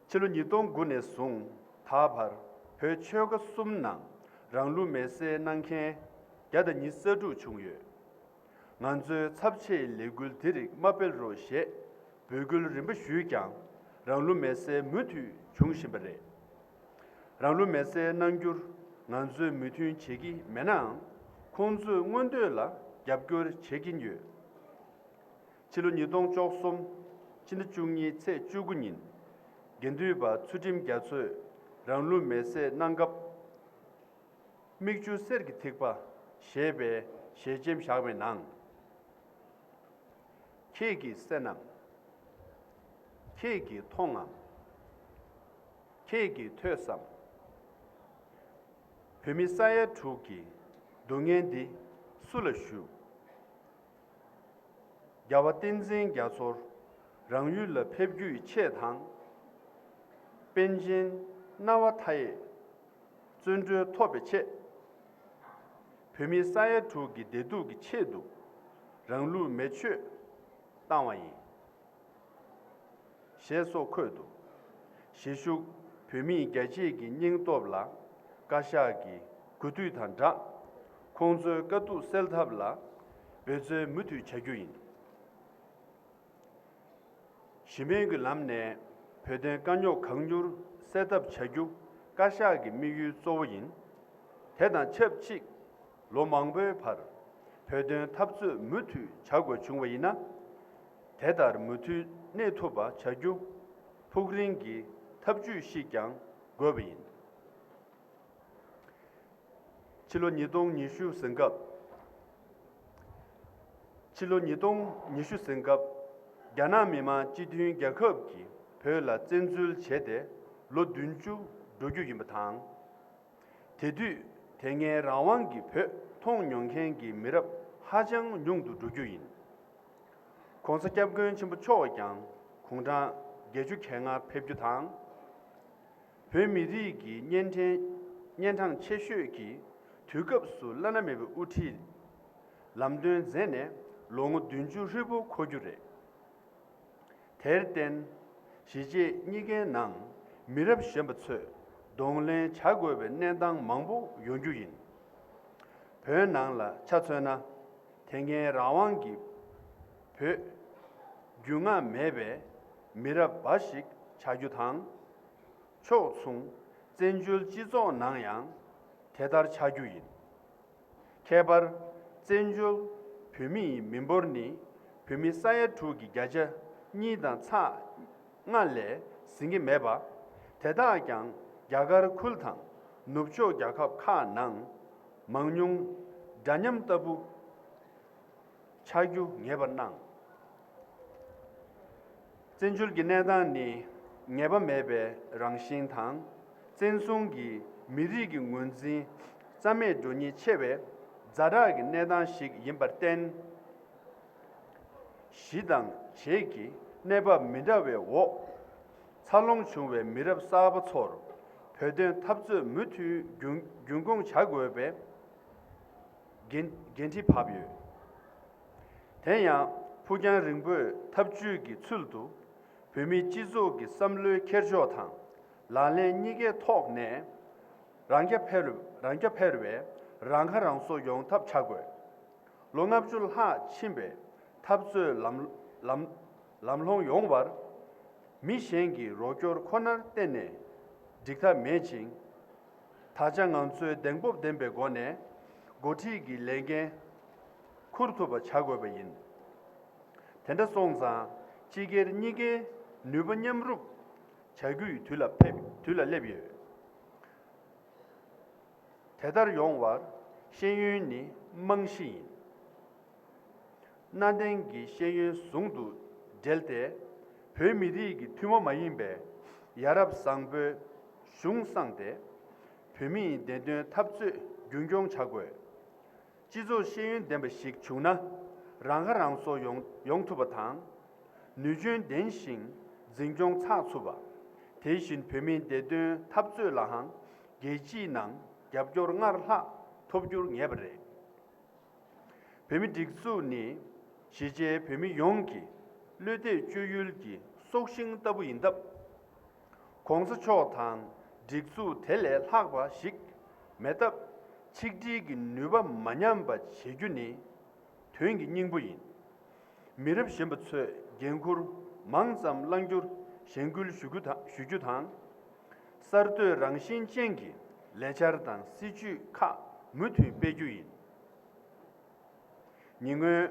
ཕྱི་ལོ་ཉིས་སྟོང་དགུ་ནས་བཟུང་ད་བར་བོད་ཆོལ་ཁ་གསུམ་ནང་རང་ལུས་མེར་སྲེག་གནང་མཁན་བརྒྱ་དང་ཉི་ཤུ་རྩ་དྲུག་བྱུང་ཡོད། ང་ཚོའི་ཚབས་ཆེའི་ལས་འགུལ་འདི་རིགས་མ་སྤེལ་རོགས་ཞེས་འབོད་སྐུལ་རིམ་པ་ཞུས་ཀྱང་རང་ལུས་མེར་སྲེག་མུ་མཐུད་འབྱུང་བཞིན་པ་རེད། རང་ལུས་མེར་སྲེག་གནང་རྒྱུར་ང་ཚོས་མོས་མཐུན་བྱེད་ཀྱི་མེད་ནའང་ཁོང་ཚོས་མངོན་འདོད་ལ་རྒྱབ་སྐྱོར་བྱེད་ཀྱིན་ཡོད། ཕྱི་ལོ་ཉིས་སྟོང་བཅུ་གསུམ་ཕྱི་ཟླ་བཅུ་གཉིས་ཚེས་བཅུ་དགུ་ཉིན་དགེ་འདུན་པ་ཚུལ་ཁྲིམས་རྒྱ་མཚོས་རང་ལུས་མེར་སྲེག་གནང་སྐབས། མིག་ཆུ་གསེར་གྱི་ཐིགས་པ་ཞེས་པའི་ཞལ་ཆེམས་བཞག་པའི་ནང་། ཁྱེད་ཀྱིས་གསན་ནམ། ཁྱེད་ཀྱིས་མཐོང་ངམ། ཁྱེད་ཀྱིས་ཐོས་སམ། བོད་མི་ས་ཡ་དྲུག་གི་སྡུག་བསྔལ་འདི་སུ་ལ་ཞུ། རྒྱལ་བ་བསྟན་འཛིན་རྒྱ་མཚོར་རང་ཡུལ་ལ་ཕེབས་རྒྱུའི་ཆེད་དང་། པཎ་ཆེན་སྣང་བ་མཐའ་ཡས་བརྩོན་འགྲུས་ཐོབ་པའི་ཆེད། བོད་མི་ས་ཡ་དྲུག་གི་བདེ་སྡུག་གི་ཆེད་དུ་རང་ལུས་མེ་མཆོད་བཏང་བ་ཡིན། ཞེས་སོགས་འཁོད་འདུག་གཞིས་བཞུགས་བོད་མིས་རྒྱ་ཆེའི་གི་སྙིང་སྟོབས་ལ་བཀའ་ཤག་གི་གུས་འདུད་དང་སྦྲགས། ཁོང་ཚོའི་དཀའ་སྡུག་སེལ་ཐབས་ལ་འབད་རྩོལ་མུ་མཐུད་བྱ་རྒྱུ་ཡིན། ཞི་མོལ་གྱི་ལམ་ནས་བོད་དོན་དཀའ་རྙོག་གང་མྱུར་སེལ་ཐབས་བྱ་རྒྱུ་བཀའ་ཤག་གི་དམིགས་ཡུལ་གཙོ་བོ་ཡིན། དེ་དང་ཆབས་ཅིག་ལོ་མང་པོའི་བར་ བོད་དོན་འཐབ་རྩོད་མུ་མཐུད་བྱ་དགོས་བྱུང་བ་ཡིན་ན། དེ་ལྟར་མུ་མཐུད་གནས་ཐུབ་པ་བྱ་རྒྱུ་ཕུགས་རིང་གི་ཐབས་ཇུས་ཤིག་ཀྱང་དགོས་པ་ཡིན། ཕྱི་ལོ་ཉིས་སྟོང་ཉི་ཤུ་ཟིན་སྐབས། ཕྱི་ལོ་ཉིས་སྟོང་ཉི་ཤུ་ཟིན་སྐབས། རྒྱ་ནག་མི་དམངས་སྤྱི་མཐུན་རྒྱལ་ཁབ་ཀྱིས་བོད་ལ་བཙན་འཛུལ་བྱས་ཏེ་ལོ་བདུན་ཅུ་འགྲོ་རྒྱུ་ཡིན་པ་དང་། དེ་དུས་དེ་སྔའི་རང་དབང་གི་བོད་མཐོང་མྱོང་མཁན་གྱི་མི་རབས་ཧ་ཅང་ཉུང་དུ་འགྲོ་རྒྱུ་ཡིན། ༸གོང་ས་༸སྐྱབས་མགོན་ཆེན་པོ་མཆོག་ཀྱང་དགུང་གྲངས་བརྒྱད་ཅུ་གྱ་ལྔ་ཕེབས་རྒྱུ་དང་། བོད་མི་རིགས་ཀྱི་གཉན་ཕྲེང་གཉན་འཕྲང་ཆེ་ཤོས་ཀྱི་དུས་སྐབས་སུ་བླ་ན་མེད་པའི་དབུ་ཁྲིད་ལམ་སྟོན་མཛད་ནས་ལོ་ངོ་བདུན་ཅུ་ཧྲིལ་པོ་འཁོར་རྒྱུ་རེད། དེར་བརྟེན། གཞིས་བྱེས་གཉིས་ཀའི་ནང་མི་རབས་གཞོན་པ་ཚོས་གདོང་ལེན་བྱ་དགོས་པའི་གནས་སྟངས་མང་པོ་ཡོང་རྒྱུ་ཡིན། བོད་ནང་ལ་ཆ་མཚོན་ན། དེ་སྔའི་རང་དབང་གི་བོད་རྒྱུས་མངའ་མེད་པའི་མི་རབས་འབའ་ཞིག་ཆགས་རྒྱུ་དང་། ཕྱོགས་མཚུངས་བཙན་བྱོལ་སྤྱི་ཚོགས་ནང་ཡང་དེ་ལྟར་ཆགས་རྒྱུ་ཡིན། ཁྱད་པར་བཙན་བྱོལ་བོད་མིའི་མི་འབོར་ནི་བོད་མི་ས་ཡ་དྲུག་གི་བརྒྱ་ཆ་གཉིས་དང་ཚེག་ལྔ་ལས་ཟིན་གྱི་མེད་པ། དེ་དག་ཀྱང་རྒྱ་གར་ཁུལ་དང་ནུབ་ཕྱོགས་རྒྱལ་ཁབ་ཁག་ནང་མང་ཉུང་འདྲ་མཉམ་ལྟ་བུ་ཆགས་རྒྱུ་ངེས་པར་སྣང་། བཙན་བྱོལ་གྱི་གནས་སྟངས་ནི་ངེས་པ་མེད་པའི་རང་བཞིན་དང་། བཙན་བཟུང་གིས་མི་རིགས་ཀྱི་ངོས་འཛིན་རྩ་མེད་འགྲོ་ཉེན་ཆེ་བའི་ཛ་དྲག་གི་གནས་སྟངས་ཤིག་ཡིན་པར་བརྟེན། གཞི་དང་བྱེས་ཀྱི་གནས་བབ་མི་འདྲ་བའི་འོག་འཚར་ལོངས་བྱུང་བའི་མི་རབས་གསར་པ་ཚོར་བོད་དོན་འཐབ་རྩོད་མུ་མཐུད་རྒྱུན་རྒྱུན་སྐྱོང་བྱ་དགོས་པའི་འགན་འགན་འཁྲི་བབས་ཡོད། དེ་ཡང་ཕུགས་རྒྱང་རིང་པོའི་ཐབས་ཇུས་ཀྱི་ཚུལ་དུ། བོད་མིའི་སྤྱི་ཚོགས་ཀྱི་བསམ་བློའི་འཁྱེར་ཕྱོགས་དང་ལག་ལེན་གཉིས་ཀའི་ཐོག་ནས་རང་རྐྱ་འཕེར་རང་རྐྱ་འཕེར་བའི་རང་ཁ་རང་གསོ་ཡོང་ཐབས་བྱ་དགོས། ལོ་ལྔ་བཅུ་ལྷག་ཕྱིན་པའི་འཐབ་རྩོད་ལམ་ལམ་ལམ་ལྷོང་ཡོང་བར་མི་གཞན་གྱི་རོགས་སྐྱོར་ཁོ་ནར་བརྟེན་ནས་འགྲིག་ཐབས་མེད་ཅིང་། ད་ཆ་ང་ཚོས་གདེང་སྤོབས་ལྡན་པའི་སྒོ་ནས་འགོ་ཁྲིད་ཀྱི་ལས་འགན་འཁུར་ཐུབ་པ་བྱ་དགོས་པ་ཡིན། དེ་འདྲ་སོང་ཙང་སྤྱི་སྒེར་གཉིས་ཀའི་ནུས་པ་མཉམ་རུབ་བྱ་རྒྱུ་ཡི་དུས་ལ་ཕེབས་དུས་ལ་སླེབས་ཡོད། དེ་ལྟར་ཡོང་བར་ཤེས་ཡོན་ནི་རྨང་གཞི་ཡིན། གནའ་དེང་གི་ཤེས་ཡོན་ཟུང་དུ་འབྲེལ་ཏེ། བོད་མི་རིགས་ཀྱི་ཐུན་མོང་མ་ཡིན་པའི་ཡ་རབས་བཟང་པོའི་གཞུང་བསྲངས་ཏེ། བོད་མིའི་བདེན་དོན་འཐབ་རྩོད་རྒྱུན་སྐྱོང་བྱ་དགོས། སྤྱི་ཚོགས་ཤེས་ཡོན་ལྡན་པ་ཞིག་བྱུང་ན། རང་ཁ་རང་གསོ་ཡོང་ཡོང་ཐུབ་པ་དང་། ནུས་འཇོན་ལྡན་ཞིང་འཛིན་སྐྱོང་ཚགས་ཚུད་པ། དེ་བཞིན་བོད་མིའི་བདེ་དོན་འཐབ་རྩོད་ལའང་རྒྱལ་སྤྱིའི་ནང་རྒྱབ་སྐྱོར་སྔར་ལྷག་ཐོབ་རྒྱུར་ངེས་པ་རེད། བོད་མིའི་སྒྲིག་འཛུགས་ནི་གཞིས་བྱེས་བོད་མི་ཡོངས་ཀྱི་བློ་གཏད་བཅོལ་ཡུལ་གྱི་སྲོག་ཤིང་ལྟ་བུ་ཡིན་སྟབས། ༸གོང་ས་མཆོག་དང་སྒྲིག་འཛུགས་དེ་ལས་ལྷག་པ་ཞིག་མེད་སྟབས། ཆིག་སྒྲིལ་གྱི་ནུས་པ་མ་ཉམས་པ་བྱེད་རྒྱུ་ནི་དོན་གྱི་སྙིང་པོ་ཡིན། མི་རབས་གཞོན་པ་ཚོས་འགན་འཁུར་མང་ཙམ་བླང་རྒྱུར་གཞེན་སྐུལ་ཞུ་རྒྱུ་དང་ཞུ་རྒྱུ་དང་། གསར་གཏོད་རང་བཞིན་ཅན་གྱི་ལས་འཆར་དང་སྲིད་ཇུས་ཁག་མུ་མཐུད་སྤེལ་རྒྱུ་ཡིན། ཉེ་སྔོན།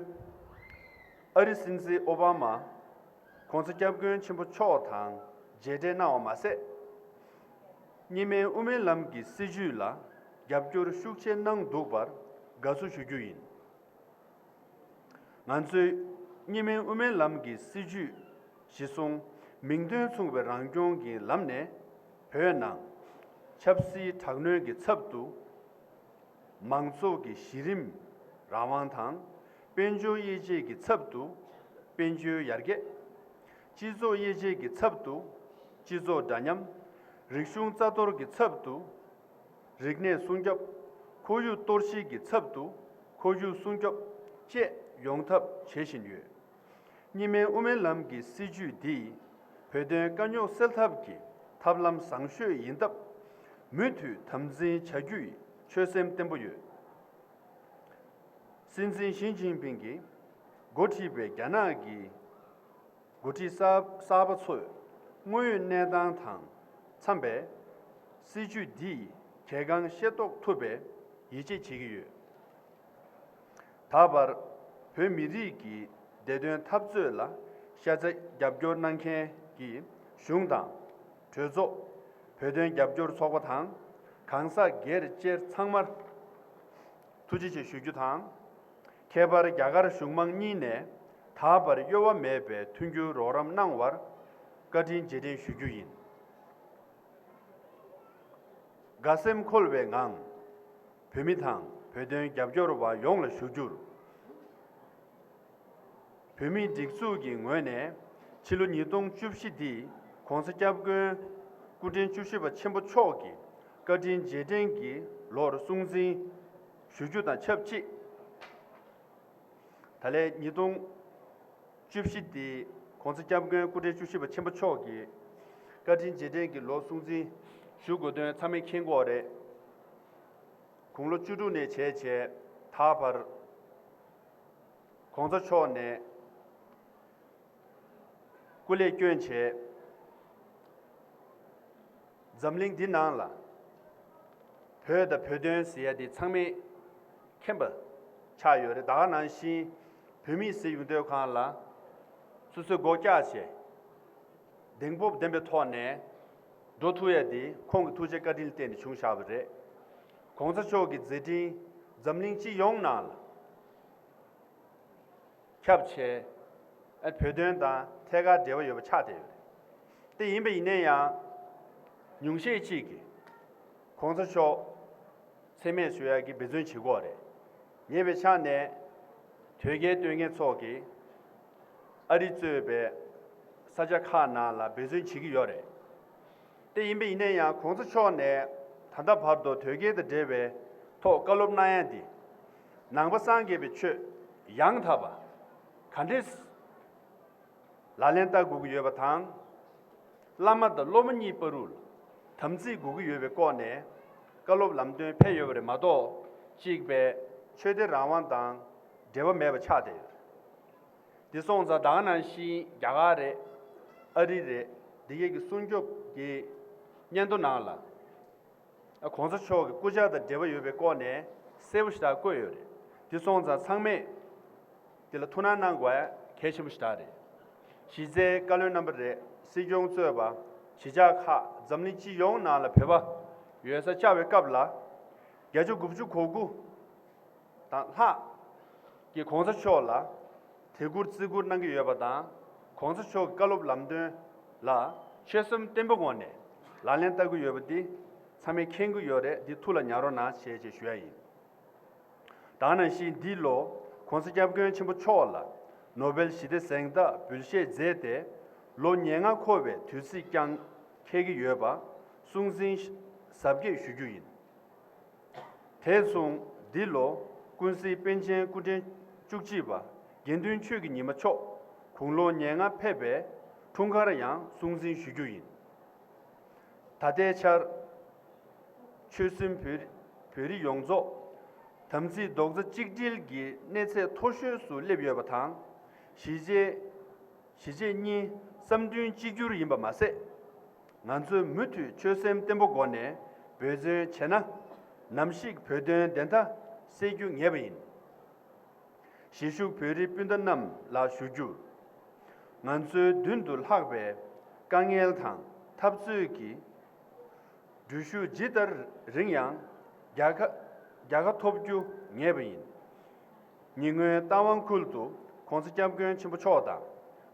ཨ་རི་སྲིད་འཛིན་ཨོ་བྷ་མ་༸གོང་ས་༸སྐྱབས་མགོན་ཆེན་པོ་མཆོག་དང་མཇལ་འཕྲད་གནང་བ་མ་ཟད། གཉིས་སྨན་དབུ་མའི་ལམ་གྱི་སྲིད་བྱུས་ལ་རྒྱབ་སྐྱོར་ཤུགས་ཆེ་གནང་འདུག་པར་དགའ་བསུ་ཞུ་རྒྱུ་ཡིན། ང་ཚོས་གཉིས་སྨན་དབུ་མའི་ལམ་གྱི་སྲིད་བྱུས་གཞི་བཟུང་མིང་དོན་མཚུངས་པའི་རང་སྐྱོང་གི་ལམ་ནས་བོད་ནང་ཆབ་སྲིད་དྲག་གནོན་གྱི་ཚབ་ཏུ། མང་ཚོགས་ཀྱི་གཞི་རིམ་རང་དབང་དང་། དཔལ་འབྱོར་དབྱེ་འབྱེད་ཀྱི་ཚབ་ཏུ་དཔལ་འབྱོར་ཡར་རྒྱས། སྤྱི་ཚོགས་དབྱེ་འབྱེད་ཀྱི་ཚབ་ཏུ་སྤྱི་ཚོགས་འདྲ་མཉམ། རིག་གཞུང་རྩ་གཏོར་གྱི་ཚབ་ཏུ་རིག་གནས་སྲུང་སྐྱོབ། ཁོར་ཡུག་གཏོར་བཤིག་གི་ཚབ་ཏུ་ཁོར་ཡུག་སྲུང་སྐྱོབ་བཅས་ཡོང་ཐབས་བྱེད་བཞིན་ཡོད། གཉིས་སྨན་དབུ་མའི་ལམ་གྱི་སྲིད་བྱུས་འདིས་བོད་དོན་དཀའ་རྙོག་སེལ་ཐབས་ཀྱི་ཐབས་ལམ་བཟང་ཤོས་ཡིན་སྟབས། མུ་མཐུད་དམ་འཛིན་བྱ་རྒྱུ་ཡི་ཆོད་སེམས་བརྟན་པོ་ཡོད། སྲིད་འཛིན་ཞི་ཅིན་ཕིང་གིས་འགོ་ཁྲིད་པའི་རྒྱ་ནག་གི་འགོ་ཁྲིད་གསར་གསར་པ་ཚོས་དངོས་ཡོད་གནས་སྟངས་དང་འཚམས་པའི་སྲིད་བྱུས་འདིས་གལ་འགངས་ཤེས་རྟོགས་ཐུབ་པའི་ཡིད་ཆེས་བྱེད་ཀྱི་ཡོད། ད་བར་བོད་མི་རིགས་ཀྱི་བདེ་དོན་འཐབ་རྩོད་ལ་ཤ་ཚ་རྒྱབ་སྐྱོར་གནང་མཁན་གྱི་གཞུང་དང་། གྲོས་ཚོགས། བོད་དོན་རྒྱབ་སྐྱོར་ཚོགས་པ་དང་། གང་ཟག་སྒེར་བཅས་ཚང་མར་ཐུགས་རྗེ་ཆེ་ཞུ་རྒྱུ་དང་། ཁྱད་པར་རྒྱ་གར་གཞུང་མང་གཉིས་ནས་ད་བར་གཡོ་བ་མེད་པའི་མཐུན་འགྱུར་རོགས་རམ་གནང་བར་བཀའ་དྲིན་རྗེས་དྲན་ཞུ་རྒྱུ་ཡིན། དགའ་སེམས་འཁོལ་བའི་ངང་། བོད་མི་དང་བོད་དོན་རྒྱབ་སྐྱོར་བ་ཡོངས་ལ་ཞུ་རྒྱུར། བོད་མིའི་སྒྲིག་འཛུགས་ཀྱི་ངོས་ནས་ཕྱི་ལོ་ཉིས་སྟོང་བཅུ་བཞི་འདི་༸གོང་ས་༸སྐྱབས་མགོན་སྐུ་ཕྲེང་བཅུ་བཞི་པ་ཆེན་པོ་མཆོག་གི་བཀའ་དྲིན་རྗེས་དྲན་གྱི་ལོར་སྲུང་བརྩི་ཞུ་རྒྱུ་དང་ཆབས་ཅིག་ད་ལན་ཉིས་སྟོང་བཅུ་བཞི་འདི་༸གོང་ས་༸སྐྱབས་མགོན་སྐུ་ཕྲེང་བཅུ་བཞི་པ་ཆེན་པོ་མཆོག་གི་བཀའ་དྲིན་རྗེས་དྲན་གྱི་ལོ་སྲུང་བརྩི་ཞུ་དགོས་དོན་ཚང་མས་མཁྱེན་གྱི་ཡོད་རེད། དགུང་ལོ་བཅུ་དྲུག་ནས་བྱས་བྱས་ད་བར་༸གོང་ས་མཆོག་ནས་སྐུ་ལས་བསྐྱོན་བྱས། འཛམ་གླིང་འདི་ནང་ལ་བོད་དང་བོད་དོན་ཟེར་ཡ་དེ་ཚང་མས་མཁྱེན་པ་ཆགས་ཡོད་རེད། ད་ག་ནང་བཞིན་བོད་མི་ཟེར་ཡོང་དུས་སྒང་ལ་སོ་སོའི་མགོ་བཀྱག་བྱས་གདེང་སྤོབས་ལྡན་པའི་ཐོག་ནས་འགྲོ་ཐུབ་ཡ་དེ་ཁོང་གི་ཐུགས་རྗེ་བཀའ་དྲིན་ལ་བརྟེན་ནས་བྱུང་བཞག་པ་རེད། ༸གོང་ས་མཆོག་གི་མཛད་འཕྲིན་འཛམ་གླིང་སྤྱི་ཡོངས་ནང་ལ་ཁྱབ་བྱས། ཨ་བོད་དོན་དང་ཐད་ཀར་འབྲེལ་བ་ཡོད་པ་ཆགས་བསྡད་ཡོད་རེད། དེ་ཡིན་པ་ཡིན་ན་ཡང་ཉུང་ཤས་ཅིག་གིས་༸གོང་ས་མཆོག་མཚན་སྨད་བཟོ་ཡག་གི་འབད་བརྩོན་བྱེད་ཀྱི་ཡོད་རེད། ངས་བྱས་ཙང་ནས་དོལ་རྒྱལ་སྟོན་མཁན་ཚོ་གིས་ཨ་རི་གཙོས་པའི་ས་ཆ་ཁག་ནང་ལ་འབད་བརྩོན་བྱེད་ཀྱི་ཡོད་རེད། དེ་ཡིན་པ་ཡིན་ན་ཡང་༸གོང་ས་མཆོག་ནས་ད་ལྟ་བར་དུ་དོལ་རྒྱལ་དང་འབྲེལ་བའི་ཐོག་བཀའ་སློབ་གནང་ཡ་འདི་ནང་པ་སངས་རྒྱས་པའི་ཆོས་ཡང་དག་པ་ག་འདྲས་ལག་ལེན་བསྟར་དགོས་ཀྱི་ཡོད་པ་དང་། བླ་མ་དང་སློབ་མ་གཉིས་བར་དུ་དམ་ཚིག་དགོས་ཀྱི་ཡོད་པའི་སྐོར་ནས་བཀའ་སློབ་ལམ་སྟོན་ཕེབས་ཡོད་པ་རེད་མ་གཏོགས་གཅིག་པའི་ཆོས་དད་རང་དབང་དང་འབྲེལ་བ་མེད་པ་ཆགས་བསྡད་ཡོད་རེད། འདི་སོང་ཙང་ད་ག་ནང་བཞིན་རྒྱ་གར་རེད། ཨ་རི་རེད། འདི་གའི་གི་སྲུང་སྐྱོབ་ཀྱི་སྙན་ཐོ་ནང་ལ་༸གོང་ས་མཆོག་གི་སྐུ་ཕྱྭ་དང་འབྲེལ་བ་ཡོད་པའི་སྐོར་ནས་གསལ་པོ་ཞེ་དྲག་བཀོད་ཡོད་རེད། འདི་སོང་ཙང་ཚང་མས་འདི་ལ་ཐུགས་སྣང་གནང་དགོས་ཡ་གལ་ཆེན་པོ་ཞེ་དྲག་རེད། གཞི་རྩའི་བཀའ་བློན་རྣམ་པ་རེད། སྲིད་སྐྱོང་གཙོས་པ་གཞིས་ཆགས་ཁག་འཛམ་གླིང་སྤྱི་ཡོངས་ནང་ལ་བོད་པ་ཡོད་སར་བཅར་བའི་སྐབས་ལ་བརྒྱ་ཆ་དགུ་བཅུ་གོ་དགུ་དང་ལྷག་གིས་གོང་ས་མཆོག་ལ་དད་བཀུར་བརྩི་བཀུར་གནང་གི་ཡོད་པ་དང་། གོང་ས་མཆོག་གི་བཀའ་སློབ་ལམ་སྟོན་ལ་ཆོད་སེམས་བརྟན་པོའི་ངང་ནས་ལག་ལེན་བསྟར་གྱི་ཡོད་པ་འདི་ཚང་མས་མཁྱེན་གྱི་ཡོད་རེད། འདི་ཐུགས་ལ་ཉར་རོགས་གནང་ཞེས་ཞེས་ཞུ་ཡ་ཡིན། ད་ག་ནང་བཞིན་འདི་ལོ་༸གོང་ས་༸སྐྱབས་མགོན་ཆེན་པོ་མཆོག་ལ་ནོ་བེལ་ཞི་བདེ་གཟེངས་རྟགས་འབུལ་བཞེས་མཛད་དེ་ལོ་ཉེར་ལྔ་འཁོར་བའི་དུས་ཚིགས་ཀྱང་འཁེལ་གྱི་ཡོད་པ་སྲུང་བརྩི་གཟབ་རྒྱས་ཞུ་རྒྱུ་ཡིན། དེ་མཚུངས་འདི་ལོ་ཀུན་གཟིགས་པཎ་ཆེན་སྐུ་ཕྲེང་བཅུ་གཅིག་པ་དགེ་འདུན་ཆོས་ཀྱི་ཉི་མ་མཆོག་དགུང་ལོ་ཉེར་ལྔ་ཕེབས་པའི་འཁྲུངས་སྐར་ཡང་སྲུང་བརྩི་ཞུ་རྒྱུ་ཡིན། ད་ལྟའི་ཆར་ཆོལ་གསུམ་བོད་བོད་རིགས་ཡོངས་རྫོགས་དམ་ཚིག་རྡོག་རྩ་གཅིག་སྒྲིལ་གྱི་གནས་ཚད་མཐོ་ཤོས་སུ་སླེབས་ཡོད་པ་དང་། གཞིས་བྱེས་གཞིས་བྱེས་གཉིས་བསམ་མཐུན་གཅིག་གྱུར་ཡིན་པ་མ་ཟད། ང་ཚོས་མུ་མཐུད་ཆོད་སེམས་བརྟན་པོ་སྒོ་ནས་འབད་བརྩོན་བྱས་ན། ནམ་ཞིག་བོད་དོན་བདེན་མཐའ་གསལ་རྒྱུ་ངེས་པ་ཡིན། གཞིས་བཞུགས་བོད་རིགས་སྤུན་ཟླ་རྣམས་ལ་ཞུ་རྒྱུར། ང་ཚོའི་མདུན་དུ་ལྷགས་པའི་དཀའ་ངལ་དང་འཐབ་རྩོད་ཀྱི་འགྲུལ་བཞུད་ཇི་ལྟར་རིང་ཡང་རྒྱལ་ཁ་རྒྱལ་ཁ་ཐོབ་རྒྱུ་ངེས་པ་ཡིན། ཉེ་སྔོན་རྟ་དབང་ཁུལ་དུ་༸གོང་ས་༸སྐྱབས་མགོན་ཆེན་པོ་མཆོག་དང་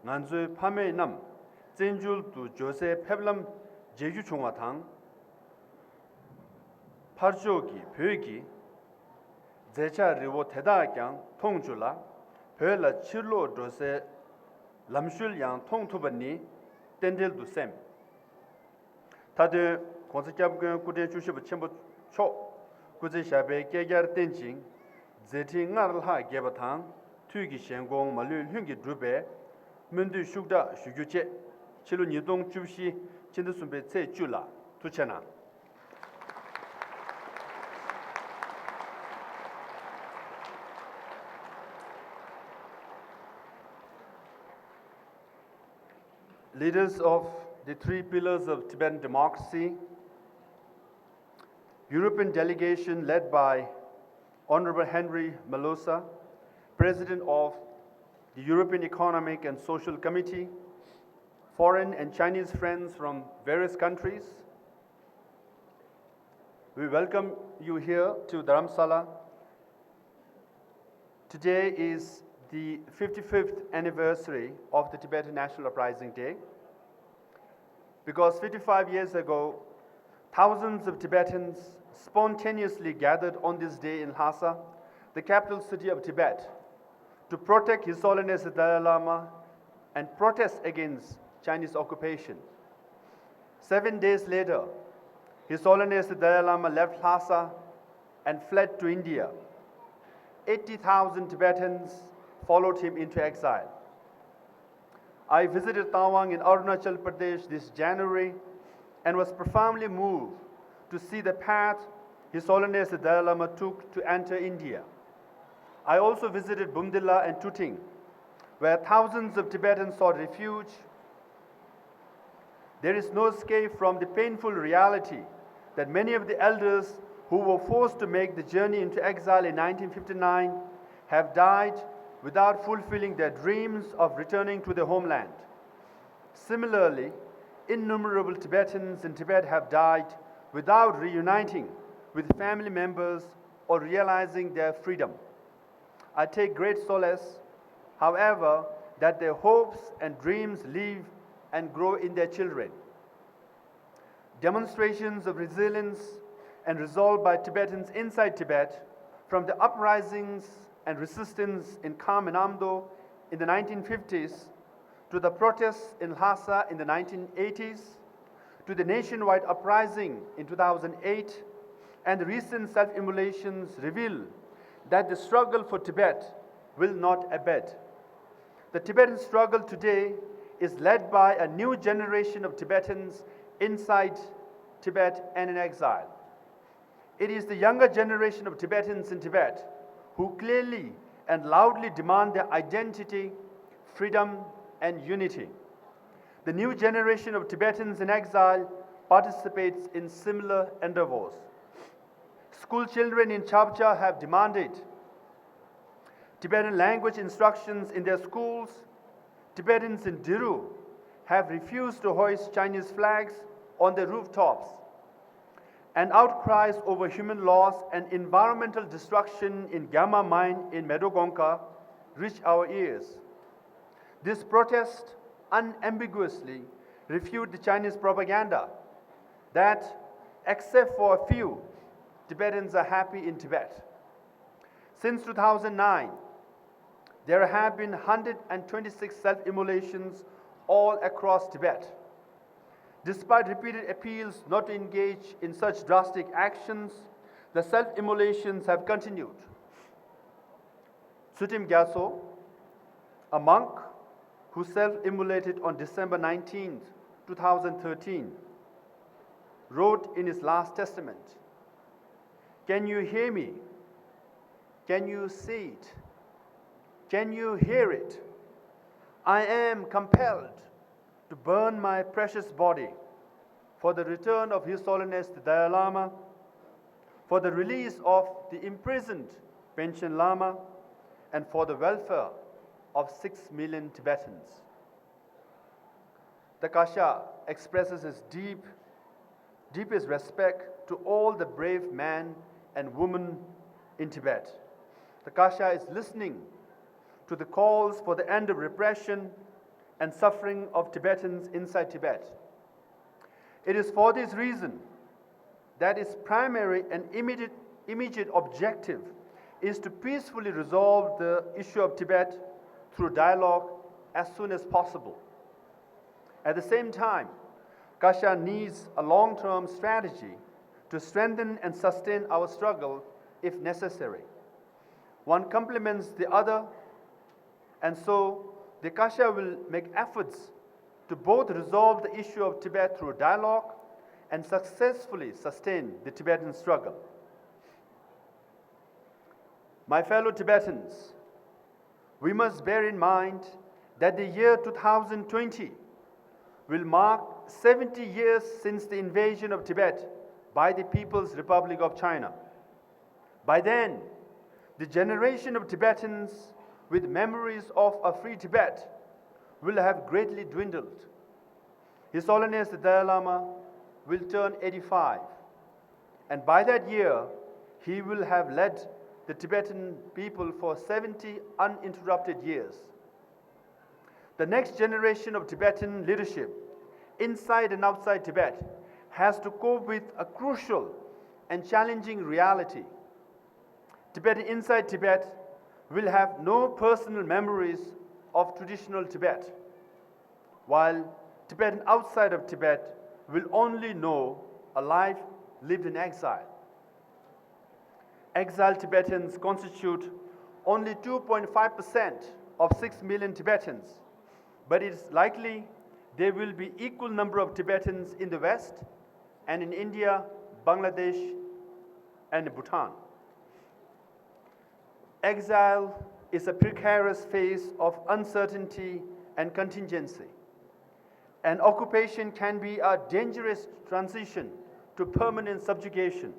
ང་ཚོའི་ཕ་མེས་རྣམས་བཙན་བྱོལ་དུ་འབྱོར་སའི་ཕེབས་ལམ་མཇལ་རྒྱུ་བྱུང་བ་དང་། ཕར་ཕྱོགས་ཀྱི་བོད་ཀྱི་མཛེས་ཆ་རི་བོ་དེ་དག་ཀྱང་མཐོང་བཅུག་ལ། བོད་ལ་ཕྱིར་ལོག་འགྲོ་སའི་ལམ་ཤུལ་ཡང་མཐོང་ཐུབ་པ་ནི་རྟེན་འབྲེལ་དུ་སེམས། མཐའ་དོན་༸གོང་ས་༸སྐྱབས་མགོན་སྐུ་ཕྲེང་བཅུ་བཞི་པ་ཆེན་པོ་མཆོག་སྐུ་ཚེ་ཞབས་པད་བསྐལ་བརྒྱར་བརྟན་ཅིང་། མཛད་འཕྲིན་སྔར་ལྷག་རྒྱས་པ་དང་། དུས་ཀྱི་ཞལ་འགོང་མ་ལུས་ལྷུན་གྱིས་འགྲུབ་པའི་སྨོན་འདུན་ཤུགས་དྲག་ཞུ་རྒྱུ་བཅས། ཕྱི་ལོ་ཉིས་སྟོང་བཅུ་བཞི་ཕྱི་ཟླ་གསུམ་པའི་ཚེས་བཅུ་ལ། ཐུགས་རྗེ་གནང་། Leaders of the three pillars of Tibetan democracy, European delegation led by Honorable Henry Melosa, President of the European Economic and Social Committee, foreign and Chinese friends from various countries, we welcome you here to Dharamsala. Today is the fifty-fifth anniversary of the Tibetan National Uprising Day. Because fifty-five years ago, thousands of Tibetans spontaneously gathered on this day in Lhasa, the capital city of Tibet, to protect His Holiness the Dalai Lama and protest against Chinese occupation. Seven days later, His Holiness the Dalai Lama left Lhasa and fled to India. Eighty thousand Tibetans followed him into exile. I visited Tawang in Arunachal Pradesh this January and was profoundly moved to see the path His Holiness the Dalai Lama took to enter India. I also visited Bumdila and Tuting, where thousands of Tibetans sought refuge. There is no escape from the painful reality that many of the elders who were forced to make the journey into exile in nineteen fifty-nine have died without fulfilling their dreams of returning to their homeland. Similarly, innumerable Tibetans in Tibet have died without reuniting with family members or realizing their freedom. I take great solace, however, that their hopes and dreams live and grow in their children. Demonstrations of resilience and resolve by Tibetans inside Tibet, from the uprisings and resistance in Kham and Amdo in the nineteen fifties to the protests in Lhasa in the nineteen eighties, to the nationwide uprising in two thousand eight, and the recent self-immolations reveal that the struggle for Tibet will not abate. The Tibetan struggle today is led by a new generation of Tibetans inside Tibet and in exile. It is the younger generation of Tibetans in Tibet who clearly and loudly demand their identity, freedom, and unity. The new generation of Tibetans in exile participates in similar endeavors. School children in Chapcha have demanded Tibetan language instructions in their schools. Tibetans in Diru have refused to hoist Chinese flags on their rooftops. And outcries over human loss and environmental destruction in Gyama mine in Medogongka reach our ears. This protest unambiguously refute the Chinese propaganda that, except for a few, Tibetans are happy in Tibet. Since two thousand nine, there have been one hundred twenty-six self-immolations all across Tibet. Despite repeated appeals not to engage in such drastic actions, the self-immolations have continued. Tsutim Gyatso, a monk who self-immolated on December nineteenth, two thousand thirteen, wrote in his last testament, "Can you hear me? Can you see it? Can you hear it? I am compelled to burn my precious body for the return of His Holiness the Dalai Lama, for the release of the imprisoned Panchen Lama, and for the welfare of six million Tibetans." The Kasha expresses his deep, deepest respect to all the brave men and women in Tibet. The Kasha is listening to the calls for the end of repression and suffering of Tibetans inside Tibet. It is for this reason that its primary and immediate, immediate objective is to peacefully resolve the issue of Tibet through dialogue as soon as possible. At the same time, Kasha needs a long-term strategy to strengthen and sustain our struggle if necessary. One complements the other, and so the Kasha will make efforts to both resolve the issue of Tibet through dialogue and successfully sustain the Tibetan struggle. My fellow Tibetans, we must bear in mind that the year two thousand twenty will mark seventy years since the invasion of Tibet by the People's Republic of China. By then, the generation of Tibetans with memories of a free Tibet will have greatly dwindled. His Holiness the Dalai Lama will turn eighty-five, and by that year, he will have led the Tibetan people for seventy uninterrupted years. The next generation of Tibetan leadership, inside and outside Tibet, has to cope with a crucial and challenging reality. Tibetan inside Tibet will have no personal memories of traditional Tibet, while Tibetan outside of Tibet will only know a life lived in exile. Exiled Tibetans constitute only two point five percent of six million Tibetans, but it is likely there will be equal number of Tibetans in the West and in India, Bangladesh, and Bhutan. Exile is a precarious phase of uncertainty and contingency. An occupation can be a dangerous transition to permanent subjugation.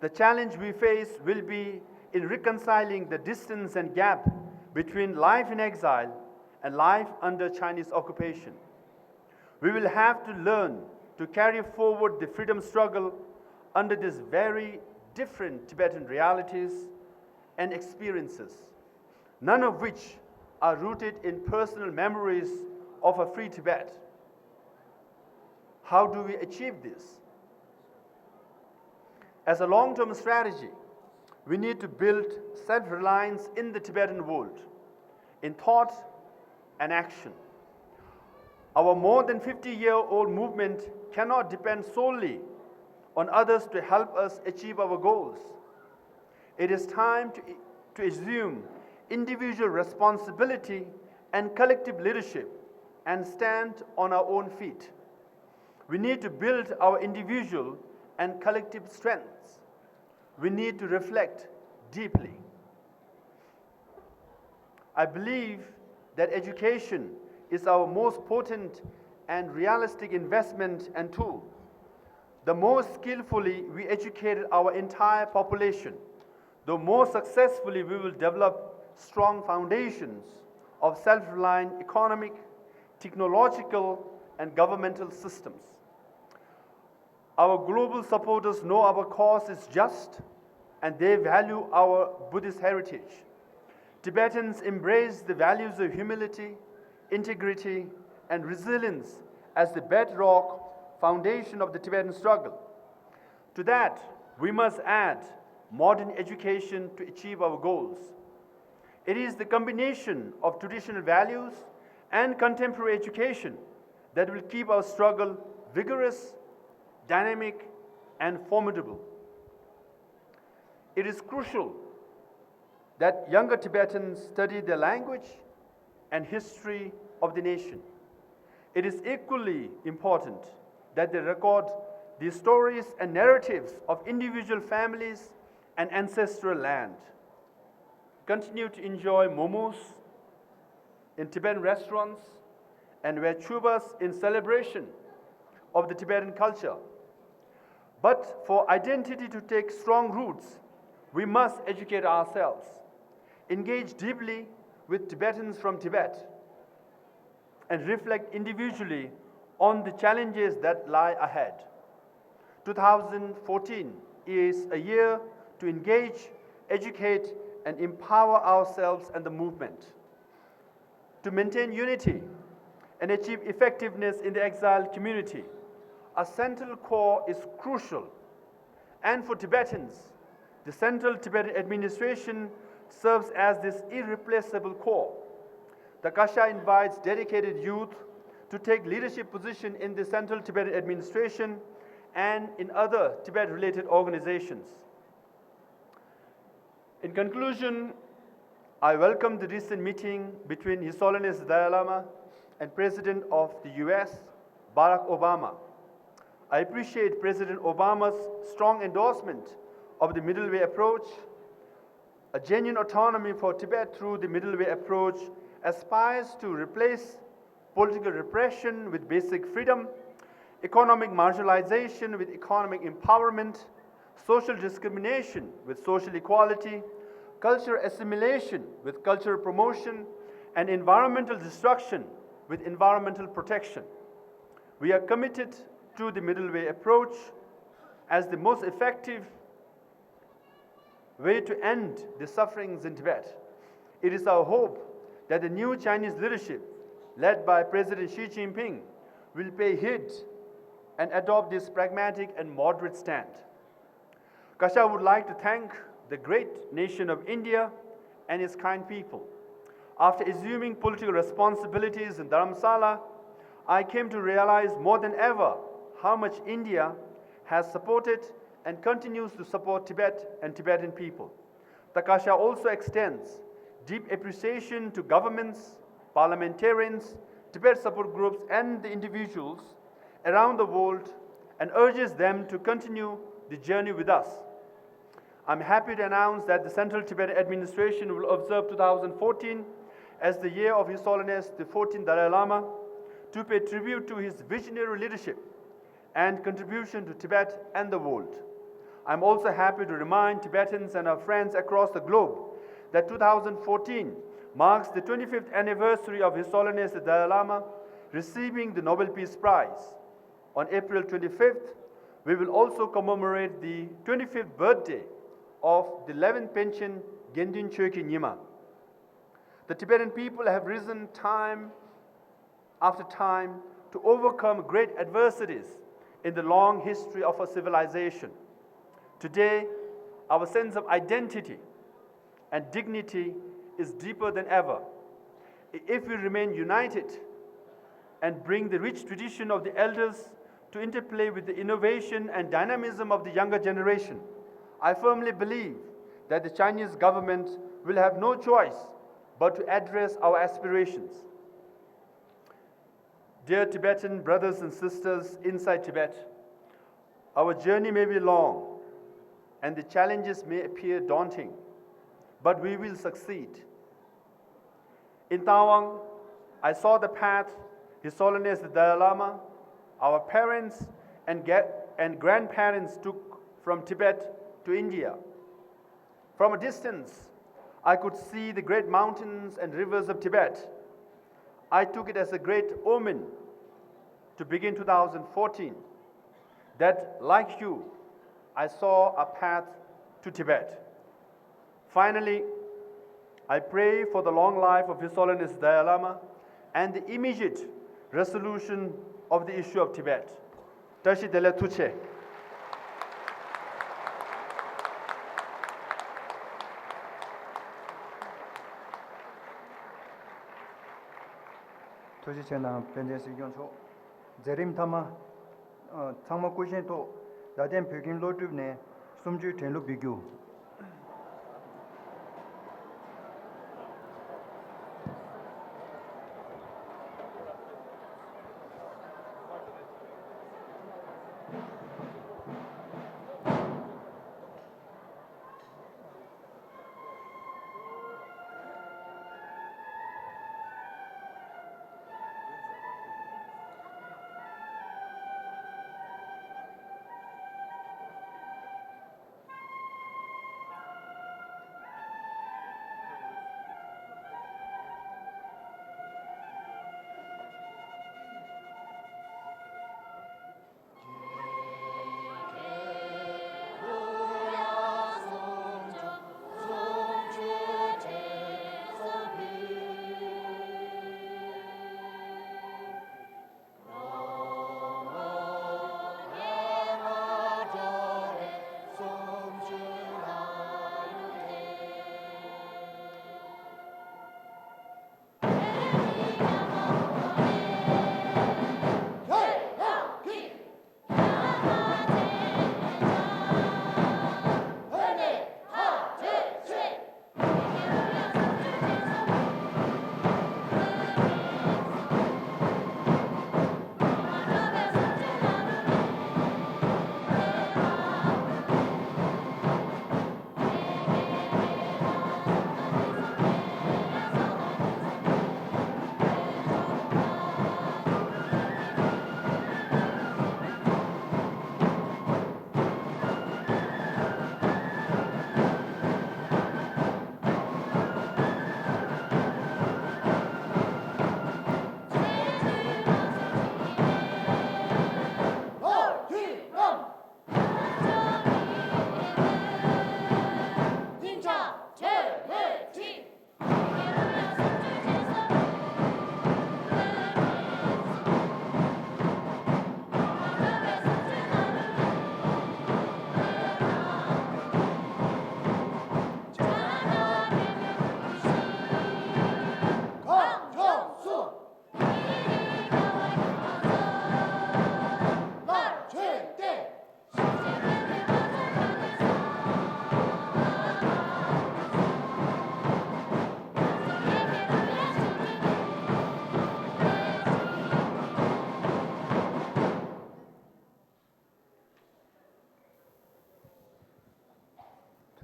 The challenge we face will be in reconciling the distance and gap between life in exile and life under Chinese occupation. We will have to learn to carry forward the freedom struggle under these very different Tibetan realities and experiences, none of which are rooted in personal memories of a free Tibet. How do we achieve this? As a long term strategy, we need to build self reliance in the Tibetan world, in thought and action. Our more than fifty year old movement cannot depend solely on others to help us achieve our goals. It is time to, to assume individual responsibility and collective leadership and stand on our own feet. We need to build our individual and collective strengths. We need to reflect deeply. I believe that education is our most potent and realistic investment and tool. The more skillfully we educate our entire population, the more successfully we will develop strong foundations of self reliant economic, technological, and governmental systems. Our global supporters know our cause is just and they value our Buddhist heritage. Tibetans embrace the values of humility, integrity, and resilience as the bedrock foundation of the Tibetan struggle. To that, we must add modern education to achieve our goals. It is the combination of traditional values and contemporary education that will keep our struggle vigorous, dynamic, and formidable. It is crucial that younger Tibetans study the language and history of the nation. It is equally important that they record the stories and narratives of individual families and ancestral land. Continue to enjoy momos in Tibetan restaurants and wear chubas in celebration of the Tibetan culture. But for identity to take strong roots, we must educate ourselves, engage deeply with Tibetans from Tibet, and reflect individually on the challenges that lie ahead. Two thousand fourteen is a year to engage, educate, and empower ourselves and the movement. To maintain unity and achieve effectiveness in the exiled community, a central core is crucial. And for Tibetans, the Central Tibetan Administration serves as this irreplaceable core. The Kasha invites dedicated youth to take leadership position in the Central Tibetan Administration and in other Tibet-related organizations. In conclusion, I welcome the recent meeting between His Holiness the Dalai Lama and President of the U S, Barack Obama. I appreciate President Obama's strong endorsement of the middle way approach. A genuine autonomy for Tibet through the middle way approach aspires to replace political repression with basic freedom, economic marginalization with economic empowerment, social discrimination with social equality, cultural assimilation with cultural promotion, and environmental destruction with environmental protection. We are committed to the middle way approach as the most effective way to end the sufferings in Tibet. It is our hope that the new Chinese leadership, led by President Xi Jinping, will pay heed and adopt this pragmatic and moderate stand. Kasha would like to thank the great nation of India and its kind people. After assuming political responsibilities in Dharamsala, I came to realize more than ever how much India has supported and continues to support Tibet and Tibetan people. Takasha also extends deep appreciation to governments, parliamentarians, Tibet support groups, and the individuals around the world and urges them to continue the journey with us. I'm happy to announce that the Central Tibetan Administration will observe two thousand fourteen as the year of His Holiness the fourteenth Dalai Lama to pay tribute to his visionary leadership and contribution to Tibet and the world. I'm also happy to remind Tibetans and our friends across the globe that two thousand fourteen marks the twenty-fifth anniversary of His Holiness the Dalai Lama receiving the Nobel Peace Prize. On April twenty-fifth, we will also commemorate the twenty-fifth birthday of the eleventh Panchen Gyendin Chökyi Nyima. The Tibetan people have risen time after time to overcome great adversities in the long history of our civilization. Today, our sense of identity and dignity is deeper than ever. If we remain united and bring the rich tradition of the elders to interplay with the innovation and dynamism of the younger generation, I firmly believe that the Chinese government will have no choice but to address our aspirations. Dear Tibetan brothers and sisters inside Tibet, our journey may be long and the challenges may appear daunting, but we will succeed. In Tawang, I saw the path His Holiness the Dalai Lama, our parents, and, ga- and grandparents took from Tibet to India. From a distance, I could see the great mountains and rivers of Tibet. I took it as a great omen to begin two thousand fourteen, that, like you, I saw a path to Tibet. Finally, I pray for the long life of His Holiness Dalai Lama and the immediate resolution of the issue of Tibet. བཀྲ་ཤིས་བདེ་ལེགས། ཐུགས་རྗེ་ཆེ། ཐུགས་རྗེ་ཆེ་གནང་། པཎ་ཆེན་སྲིད་སྐྱོང་མཆོག་མཛད་རིམ་མཐའ་མ། ཨ། ཚང་མ་སྐུ་བཞེངས་ཐོག་རྡ་སྟེང་བོད་ཁྱིམ་སློབ་ཕྲུག་ནས་གསུམ་བཅུའི་དྲན་གླུ་འབུལ་རྒྱུ།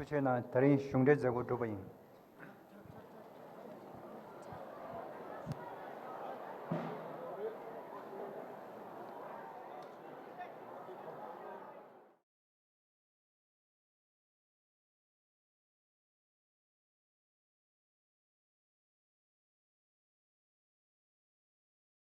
ཆེད་ནང་ད་རིང་གཞུང་འབྲེལ་མཛད་སྒོ་གྲུབ་པ་ཡིན།